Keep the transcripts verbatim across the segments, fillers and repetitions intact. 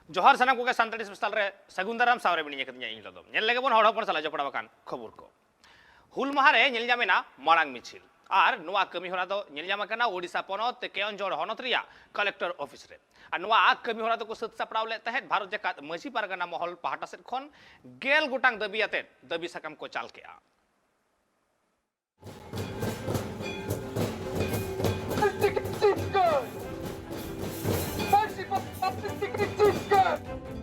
ᱡᱚᱦᱟᱨ ᱥᱟᱱᱟᱢ ᱠᱚᱜᱮ ᱥᱟᱱᱛᱟᱲᱤ ᱥᱯᱮᱥᱟᱞ ᱨᱮ ᱥᱟᱹᱜᱩᱱ ᱫᱟᱨᱟᱢ ᱥᱟᱶᱨᱮ ᱢᱤᱱᱟᱹᱧ ᱟᱠᱟᱫᱤᱧᱟ ᱤᱧ ᱞᱚᱫᱚᱢ᱾ ᱧᱮᱞ ᱞᱮᱜᱮ ᱵᱚᱱ ᱦᱚᱲ ᱦᱚᱯᱚᱱ ᱥᱟᱞᱟᱜ ᱡᱚᱯᱲᱟᱣ ᱟᱠᱟᱱ ᱠᱷᱚᱵᱚᱨ ᱠᱚ᱾ ᱦᱩᱞ ᱢᱟᱦᱟ ᱨᱮ ᱧᱮᱞ ᱧᱟᱢ ᱮᱱᱟ ᱢᱟᱲᱟᱝ ᱢᱤᱪᱷᱤᱞ, ᱟᱨ ᱱᱚᱣᱟ ᱠᱟᱹᱢᱤ ᱦᱚᱨᱟ ᱫᱚ ᱧᱮᱞ ᱧᱟᱢ ᱟᱠᱟᱱᱟ ᱳᱰᱤᱥᱟ ᱯᱚᱱᱚᱛ ᱠᱮᱣᱚᱱᱡᱷᱚᱲ ᱦᱚᱱᱚᱛ ᱨᱮᱭᱟᱜ ᱠᱟᱞᱮᱠᱴᱚᱨ ᱚᱯᱷᱤᱥ ᱨᱮ᱾ ᱟᱨ ᱱᱚᱣᱟ ᱠᱟᱹᱢᱤ ᱦᱚᱨᱟ ᱫᱚᱠᱚ ᱥᱟᱹᱛ ᱥᱟᱯᱲᱟᱣ ᱞᱮᱫ ᱛᱟᱦᱮᱸᱫ ᱵᱷᱟᱨᱚᱛ ᱡᱟᱠᱟᱛ ᱢᱟᱹᱡᱷᱤ ᱯᱟᱨᱜᱟᱱᱟ ᱢᱚᱦᱚᱞ ᱯᱟᱦᱴᱟ ᱥᱮᱫ ᱠᱷᱚᱱ ᱜᱮᱞ ᱜᱚᱴᱟᱝ ᱫᱟᱹᱵᱤ ᱟᱛᱮᱫ ᱫᱟᱹᱵᱤ ᱥᱟᱠᱟᱢ ᱠᱚ ᱪᱟᱞ ᱠᱮᱜᱼᱟ᱾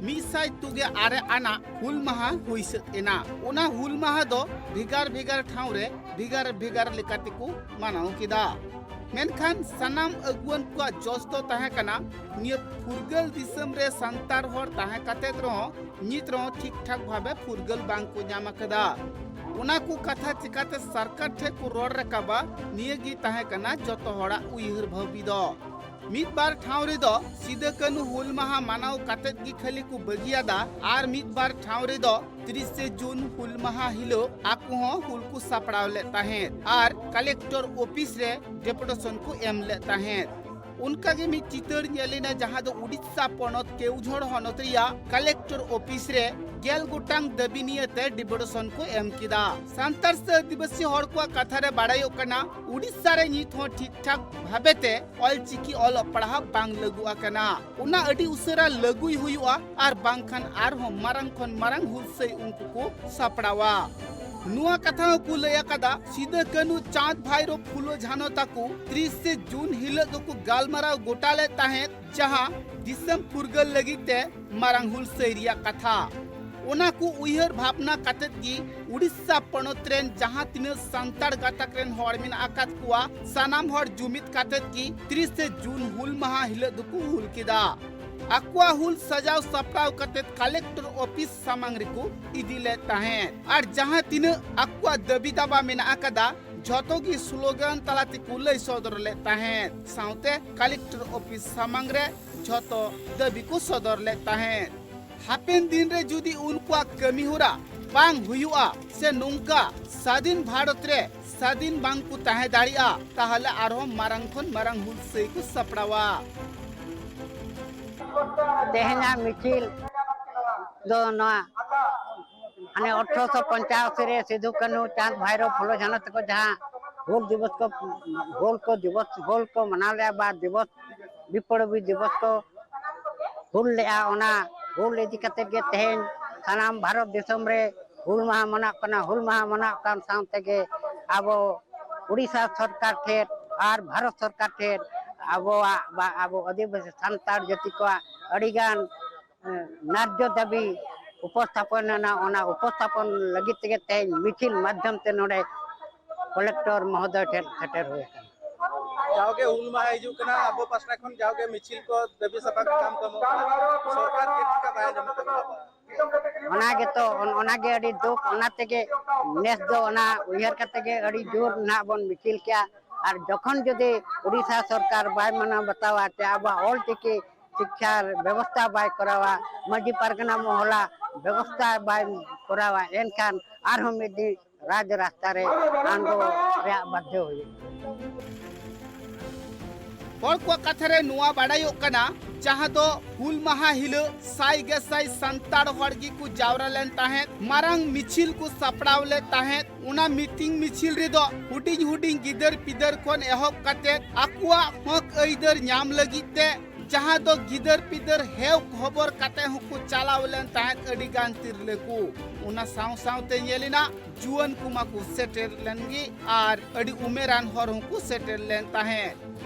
ᱢᱤᱫ ᱥᱟᱭ ᱛᱩᱜᱮ ᱟᱨᱮ ᱟᱱᱟᱜ ᱦᱩᱞ ᱢᱟᱦᱟ ᱦᱩᱭ ᱥᱟᱹᱛ ᱮᱱᱟ᱾ ᱚᱱᱟ ᱦᱩᱞ ᱢᱟᱦᱟ ᱫᱚ ᱵᱷᱮᱜᱟᱨ ᱵᱷᱮᱜᱟᱨ ᱴᱷᱟᱶ ᱨᱮ ᱵᱷᱮᱜᱟᱨ ᱵᱷᱮᱜᱟᱨ ᱞᱮᱠᱟ ᱛᱮᱠᱚ ᱢᱟᱱᱟᱣ ᱠᱮᱫᱟ᱾ ᱢᱮᱱᱠᱷᱟᱱ ᱥᱟᱱᱟᱢ ᱟᱹᱜᱩᱣᱟᱹᱱ ᱠᱚᱣᱟᱜ ᱡᱚᱥ ᱫᱚ ᱛᱟᱦᱮᱸ ᱠᱟᱱᱟ ᱱᱤᱭᱟᱹ ᱯᱷᱩᱨᱜᱟᱹᱞ ᱫᱤᱥᱚᱢ ᱨᱮ ᱥᱟᱱᱛᱟᱲ ᱦᱚᱲ ᱛᱟᱦᱮᱸ ᱠᱟᱛᱮ ᱨᱮᱦᱚᱸ ᱱᱤᱛ ᱨᱮᱦᱚᱸ ᱴᱷᱤᱠ ᱴᱷᱟᱠ ᱵᱷᱟᱵᱮ ᱯᱷᱩᱨᱜᱟᱹᱞ ᱵᱟᱝ ᱠᱚ ᱧᱟᱢ ᱟᱠᱟᱫᱟ᱾ ᱚᱱᱟ ᱠᱚ ᱠᱟᱛᱷᱟ ᱪᱤᱠᱟᱛᱮ ᱥᱚᱨᱠᱟᱨ ᱴᱷᱮᱱ ᱠᱚ ᱨᱚᱲ ᱨᱟᱠᱟᱵᱟ, ᱱᱤᱭᱟᱹ ᱜᱮ ᱛᱟᱦᱮᱸ ᱠᱟᱱᱟ ᱡᱚᱛᱚ ᱦᱚᱲᱟᱜ ᱩᱭᱦᱟᱹᱨ ᱵᱷᱟᱹᱵᱤ ᱫᱚ᱾ ᱢᱤᱫ ᱵᱟᱨ ᱴᱷᱟᱶ ᱨᱮᱫᱚ ᱥᱤᱫᱟᱹ ᱠᱟᱹᱱᱦᱩ ᱦᱩᱞ ᱢᱟᱦᱟ ᱢᱟᱱᱟᱣ ᱠᱟᱛᱮ ᱜᱮ ᱠᱷᱟᱹᱞᱤ ᱠᱚ ᱵᱟᱹᱜᱤᱭᱟᱫᱟ, ᱟᱨ ᱢᱤᱫ ᱵᱟᱨ ᱴᱷᱟᱶ ᱨᱮᱫᱚ ᱛᱤᱨᱤᱥᱮ ᱡᱩᱱ ᱦᱩᱞ ᱢᱟᱦᱟ ᱦᱤᱞᱳᱜ ᱟᱠᱚ ᱦᱚᱸ ᱦᱩᱞ ᱠᱚ ᱥᱟᱯᱲᱟᱣ ᱞᱮᱫ ᱛᱟᱦᱮᱸᱫ ᱟᱨ ᱠᱟᱞᱮᱠᱴᱚᱨ ᱚᱯᱷᱤᱥ ᱨᱮ ᱰᱮᱯᱩᱴᱮᱥᱚᱱ ᱠᱚ ᱮᱢ ᱞᱮᱫ ᱛᱟᱦᱮᱸᱫ᱾ ᱚᱱᱠᱟᱜᱮ ᱢᱤᱫ ᱪᱤᱛᱟᱹᱨ ᱧᱮᱞ ᱮᱱᱟ, ᱡᱟᱦᱟᱸ ᱫᱚ ᱩᱰᱤᱥᱟ ᱯᱚᱱᱚᱛ ᱠᱮᱣᱡᱷᱚᱲ ᱦᱚᱱᱚᱛ ᱨᱮᱭᱟᱜ ᱠᱟᱞᱮᱠᱴᱚᱨ ᱚᱯᱷᱤᱥ ᱨᱮ ᱜᱮᱞ ᱜᱚᱴᱟᱝ ᱫᱟᱹᱵᱤ ᱱᱤᱭᱟᱹᱛᱮ ᱰᱮᱯᱩᱴᱮᱥᱚᱱ ᱠᱚ ᱮᱢ ᱠᱮᱫᱟ᱾ ᱥᱟᱱᱛᱟᱲ ᱥᱮ ᱟᱹᱫᱤᱵᱟᱹᱥᱤ ᱦᱚᱲ ᱠᱚᱣᱟᱜ ᱠᱟᱛᱷᱟ ᱨᱮ ᱵᱟᱲᱟᱭᱚᱜ ᱠᱟᱱᱟ, ᱩᱰᱤᱥᱟ ᱨᱮ ᱱᱤᱛ ᱦᱚᱸ ᱴᱷᱤᱠ ᱴᱷᱟᱠ ᱵᱷᱟᱵᱮ ᱛᱮ ᱚᱞᱪᱤᱠᱤ ᱚᱞᱚᱜ ᱯᱟᱲᱦᱟᱣ ᱵᱟᱝ ᱞᱟᱹᱜᱩ ᱟᱠᱟᱱᱟ᱾ ᱚᱱᱟ ᱟᱹᱰᱤ ᱩᱥᱟᱹᱨᱟ ᱞᱟᱹᱜᱩᱭ ᱦᱩᱭᱩᱜᱼᱟ, ᱟᱨ ᱵᱟᱝᱠᱷᱟᱱ ᱟᱨᱦᱚᱸ ᱢᱟᱨᱟᱝ ᱠᱷᱚᱱ ᱢᱟᱨᱟᱝ ᱦᱩᱞᱥᱟᱹᱭ ᱩᱱᱠᱩ ᱠᱚ ᱥᱟᱯᱲᱟᱣᱟ᱾ ᱱᱚᱣᱟ ᱠᱟᱛᱷᱟ ᱦᱚᱸᱠᱚ ᱞᱟᱹᱭ ᱟᱠᱟᱫᱟ, ᱥᱤᱫᱟᱹ ᱠᱟᱹᱱᱦᱩ ᱪᱟᱸᱫᱽ ᱵᱷᱟᱭᱨᱳ ᱯᱷᱩᱞᱳ ᱡᱷᱟᱱᱚ ᱛᱟᱠᱚ ᱛᱤᱨᱤᱥᱮ ᱡᱩᱱ ᱦᱤᱞᱳᱜ ᱫᱚᱠᱚ ᱜᱟᱞᱢᱟᱨᱟᱣ ᱜᱚᱴᱟ ᱞᱮᱫ ᱛᱟᱦᱮᱸᱫ, ᱡᱟᱦᱟᱸ ᱫᱤᱥᱚᱢ ᱯᱷᱩᱨᱜᱟᱹᱞ ᱞᱟᱹᱜᱤᱫ ᱛᱮ ᱢᱟᱨᱟᱝ ᱦᱩᱞᱥᱟᱹᱭ ᱨᱮᱭᱟᱜ ᱠᱟᱛᱷᱟ᱾ ᱚᱱᱟ ᱠᱚ ᱩᱭᱦᱟᱹᱨ ᱵᱷᱟᱵᱽᱱᱟ ᱠᱟᱛᱮᱫ ᱜᱮ ᱩᱰᱤᱥᱟ ᱯᱚᱱᱚᱛ ᱨᱮᱱ ᱡᱟᱦᱟᱸ ᱛᱤᱱᱟᱹᱜ ᱥᱟᱱᱛᱟᱲ ᱜᱟᱛᱟᱠ ᱨᱮᱱ ᱦᱚᱲ ᱢᱮᱱᱟᱜ ᱟᱠᱟᱫ ᱠᱚᱣᱟ, ᱥᱟᱱᱟᱢ ᱦᱚᱲ ᱡᱩᱢᱤᱫ ᱠᱟᱛᱮᱫ ᱜᱮ ᱛᱤᱨᱤᱥᱮ ᱡᱩᱱ ᱦᱩᱞ ᱢᱟᱦᱟ ᱦᱤᱞᱳᱜ ᱫᱚᱠᱚ ᱦᱩᱞ ᱠᱮᱫᱟ᱾ ᱟᱠᱚᱣᱟᱜ ᱦᱩᱞ ᱥᱟᱡᱟᱣ ᱥᱟᱯᱲᱟᱣ ᱠᱟᱛᱮᱫ ᱠᱟᱞᱮᱠᱴᱚᱨ ᱚᱯᱷᱤᱥ ᱥᱟᱢᱟᱝ ᱨᱮᱠᱚ ᱤᱫᱤ ᱞᱮᱫ ᱛᱟᱦᱮᱸᱫ ᱟᱨ ᱡᱟᱦᱟᱸ ᱛᱤᱱᱟᱹᱜ ᱟᱠᱚᱣᱟᱜ ᱫᱟᱹᱵᱤ ᱫᱟᱵᱟ ᱢᱮᱱᱟᱜ ᱟᱠᱟᱫᱟ, ᱡᱷᱚᱛᱚ ᱜᱮ ᱥᱞᱳᱜᱟᱱ ᱛᱟᱞᱟ ᱛᱮᱠᱚ ᱞᱟᱹᱭ ᱥᱚᱫᱚᱨ ᱞᱮᱫ ᱛᱟᱦᱮᱸᱫ᱾ ᱥᱟᱶᱛᱮ ᱠᱟᱞᱮᱠᱴᱚᱨ ᱚᱯᱷᱤᱥ ᱥᱟᱢᱟᱝ ᱨᱮ ᱡᱷᱚᱛᱚ ᱫᱟᱹᱵᱤ ᱠᱚ ᱥᱚᱫᱚᱨ ᱞᱮᱫ ᱛᱟᱦᱮᱸᱫ᱾ ᱦᱟᱯᱮᱱ ᱫᱤᱱ ᱨᱮ ᱡᱩᱫᱤ ᱩᱱᱠᱩᱣᱟᱜ ᱠᱟᱹᱢᱤ ᱦᱚᱨᱟ ᱵᱟᱝ ᱦᱩᱭᱩᱜᱼᱟ ᱥᱮ ᱱᱚᱝᱠᱟ ᱥᱟᱫᱷᱤᱱ ᱵᱷᱟᱨᱚᱛ ᱨᱮ ᱥᱟᱫᱷᱤᱱ ᱵᱟᱝ ᱠᱚ ᱛᱟᱦᱮᱸ ᱫᱟᱲᱮᱭᱟᱜᱼᱟ, ᱛᱟᱦᱚᱞᱮ ᱟᱨᱦᱚᱸ ᱢᱟᱨᱟᱝ ᱠᱷᱚᱱ ᱢᱟᱨᱟᱝ ᱦᱩᱞᱥᱟᱹᱭ ᱠᱚ ᱥᱟᱯᱲᱟᱣᱟ᱾ ᱛᱮᱦᱮᱧᱟᱜ ᱢᱤᱪᱷᱤᱞ ᱫᱚ ᱱᱚᱣᱟ ᱦᱟᱱᱮ ᱟᱴᱷᱨᱚᱥᱚ ᱯᱚᱧᱪᱟᱥᱤ ᱨᱮ ᱥᱤᱫᱩ ᱠᱟᱹᱱᱦᱩ, ᱪᱟᱸᱫᱽ ᱵᱷᱟᱭᱨᱳ, ᱯᱷᱩᱞᱳ ᱡᱷᱟᱱᱳ ᱛᱟᱠᱚ ᱡᱟᱦᱟᱸ ᱦᱩᱞ ᱫᱤᱵᱚᱥ ᱠᱚ, ᱦᱩᱞ ᱠᱚ ᱫᱤᱵᱚᱥ, ᱦᱩᱞ ᱠᱚ ᱢᱟᱱᱟᱣ ᱞᱮᱫᱼᱟ ᱵᱟ ᱫᱤᱵᱚᱥ, ᱵᱤᱯᱞᱚᱵᱤ ᱫᱤᱵᱚᱥ ᱠᱚ ᱦᱩᱞ ᱞᱮᱫᱼᱟ, ᱚᱱᱟ ᱦᱩᱞ ᱤᱫᱤ ᱠᱟᱛᱮ ᱜᱮ ᱛᱮᱦᱮᱧ ᱥᱟᱱᱟᱢ ᱵᱷᱟᱨᱚᱛ ᱫᱤᱥᱚᱢ ᱨᱮ ᱦᱩᱞ ᱢᱟᱦᱟ ᱢᱟᱱᱟᱜ ᱠᱟᱱᱟ᱾ ᱦᱩᱞ ᱢᱟᱦᱟ ᱢᱟᱱᱟᱜ ᱠᱟᱱ ᱥᱟᱶ ᱛᱮᱜᱮ ᱟᱵᱚ ᱩᱲᱤᱥᱥᱟ ᱥᱚᱨᱠᱟᱨ ᱴᱷᱮᱱ ᱟᱨ ᱵᱷᱟᱨᱚᱛ ᱥᱚᱨᱠᱟᱨ ᱴᱷᱮᱱ ᱟᱵᱚᱣᱟᱜ ᱵᱟ ᱟᱵᱚ ᱟᱹᱫᱤᱵᱟᱹᱥᱤ ᱥᱟᱱᱛᱟᱲ ᱡᱟᱹᱛᱤ ᱠᱚᱣᱟᱜ ᱟᱹᱰᱤᱜᱟᱱ, ᱮ, ᱱᱟᱨᱡᱚ ᱫᱟᱹᱵᱤ ᱩᱯᱚᱥᱛᱷᱟᱯᱚᱱ ᱮᱱᱟ᱾ ᱚᱱᱟ ᱩᱯᱚᱥᱛᱷᱟᱯᱚᱱ ᱞᱟᱹᱜᱤᱫ ᱛᱮᱜᱮ ᱛᱮᱦᱮᱧ ᱢᱤᱪᱷᱤᱞ ᱢᱟᱫᱽᱫᱷᱚᱢ ᱛᱮ ᱱᱚᱰᱮ ᱠᱚᱞᱮᱠᱴᱚᱨ ᱢᱚᱦᱳᱫᱚᱭ ᱴᱷᱮᱱ ᱥᱮᱴᱮᱨ ᱦᱩᱭ ᱟᱠᱟᱱᱟ᱾ ᱡᱟᱣᱜᱮ ᱦᱩᱞ ᱢᱟᱦᱟ ᱦᱤᱡᱩᱜ ᱠᱟᱱᱟ, ᱟᱵᱚ ᱯᱟᱥᱴᱟ ᱠᱷᱚᱱ ᱡᱟᱣᱜᱮ ᱢᱤᱪᱷᱤᱞ ᱠᱚ ᱫᱟᱹᱵᱤ ᱥᱟᱯᱟᱵ ᱠᱚ ᱮᱢ ᱠᱚ ᱮᱢᱚᱜ ᱠᱟᱱᱟ, ᱥᱚᱨᱠᱟᱨ ᱪᱮᱫ ᱞᱮᱠᱟ ᱵᱟᱭ ᱟᱸᱡᱚᱢᱮᱫ ᱛᱟᱵᱚᱱᱟ? ᱚᱱᱟ ᱜᱮᱛᱚ, ᱚᱱ- ᱚᱱᱟ ᱜᱮ ᱟᱹᱰᱤ ᱫᱩᱠ᱾ ᱚᱱᱟ ᱛᱮᱜᱮ ᱱᱮᱥ ᱫᱚ ᱚᱱᱟ ᱩᱭᱦᱟᱹᱨ ᱠᱟᱛᱮ ᱜᱮ ᱟᱹᱰᱤ ᱡᱳᱨ ᱱᱟᱦᱟᱜ ᱵᱚᱱ ᱢᱤᱪᱷᱤᱞ ᱠᱮᱜᱼᱟ᱾ ᱟᱨ ᱡᱚᱠᱷᱚᱱ ᱡᱩᱫᱤ ᱩᱲᱤᱥᱥᱟ ᱥᱚᱨᱠᱟᱨ ᱵᱟᱭ ᱢᱟᱱᱟᱣ ᱵᱟᱛᱟᱣᱟ ᱥᱮ ᱟᱵᱚᱣᱟᱜ ᱚᱞ ᱪᱤᱠᱤ ᱥᱤᱠᱠᱷᱟ ᱵᱮᱵᱚᱥᱛᱷᱟ ᱵᱟᱭ ᱠᱚᱨᱟᱣᱟ, ᱢᱟᱹᱡᱷᱤ ᱯᱟᱨᱜᱟᱱᱟ ᱢᱚᱦᱚᱞᱟ ᱵᱮᱵᱚᱥᱛᱷᱟ ᱵᱟᱭ ᱠᱚᱨᱟᱣᱟ, ᱮᱱᱠᱷᱟᱱ ᱟᱨᱦᱚᱸ ᱢᱤᱫ ᱫᱤᱱ ᱨᱟᱡᱽ ᱨᱟᱥᱛᱟ ᱨᱮ ᱟᱬᱜᱚ ᱨᱮᱭᱟᱜ ᱵᱟᱫᱽᱫᱷᱚ ᱦᱩᱭᱩᱜᱼᱟ᱾ ᱦᱚᱲ ᱠᱚᱣᱟᱜ ᱠᱟᱛᱷᱟ ᱨᱮ ᱱᱚᱣᱟ ᱵᱟᱰᱟᱭᱚᱜ ᱠᱟᱱᱟ, ᱡᱟᱦᱟᱸ ᱫᱚ ᱦᱩᱞ ᱢᱟᱦᱟ ᱦᱤᱞᱳᱜ ᱥᱟᱭ ᱜᱮᱥᱟᱭ ᱥᱟᱱᱛᱟᱲ ᱦᱚᱲ ᱜᱮᱠᱚ ᱡᱟᱣᱨᱟ ᱞᱮᱱ ᱛᱟᱦᱮᱸᱫ, ᱢᱟᱨᱟᱝ ᱢᱤᱪᱷᱤᱞ ᱠᱚ ᱥᱟᱯᱲᱟᱣ ᱞᱮᱫ ᱛᱟᱦᱮᱸᱫ᱾ ᱚᱱᱟ ᱢᱤᱴᱤᱝ ᱢᱤᱪᱷᱤᱞ ᱨᱮᱫᱚ ᱦᱩᱰᱤᱧ ᱦᱩᱰᱤᱧ ᱜᱤᱫᱟᱹᱨ ᱯᱤᱫᱟᱹᱨ ᱠᱷᱚᱱ ᱮᱦᱚᱵ ᱠᱟᱛᱮ ᱟᱠᱚᱣᱟᱜ ᱦᱚᱠ ᱟᱹᱭᱫᱟᱹᱨ ᱧᱟᱢ ᱞᱟᱹᱜᱤᱫ ᱛᱮ, ᱡᱟᱦᱟᱸ ᱫᱚ ᱜᱤᱫᱟᱹᱨ ᱯᱤᱫᱟᱹᱨ ᱦᱮᱣ ᱦᱚᱵᱚᱨ ᱠᱟᱛᱮ ᱦᱚᱸᱠᱚ ᱪᱟᱞᱟᱣ ᱞᱮᱱ ᱛᱟᱦᱮᱸᱫ ᱟᱹᱰᱤ ᱜᱟᱱ ᱛᱤᱨᱞᱟᱹ ᱠᱚ᱾ ᱚᱱᱟ ᱥᱟᱶ ᱥᱟᱶᱛᱮ ᱧᱮᱞ ᱮᱱᱟ ᱡᱩᱣᱟᱹᱱ ᱠᱚᱢᱟ ᱠᱚ ᱥᱮᱴᱮᱨ ᱞᱮᱱ ᱜᱮ ᱟᱨ ᱟᱹᱰᱤ ᱩᱢᱮᱨᱟᱱ ᱦᱚᱲ ᱦᱚᱸᱠᱚ ᱥᱮᱴᱮᱨ ᱞᱮᱱ ᱛᱟᱦᱮᱸᱫ᱾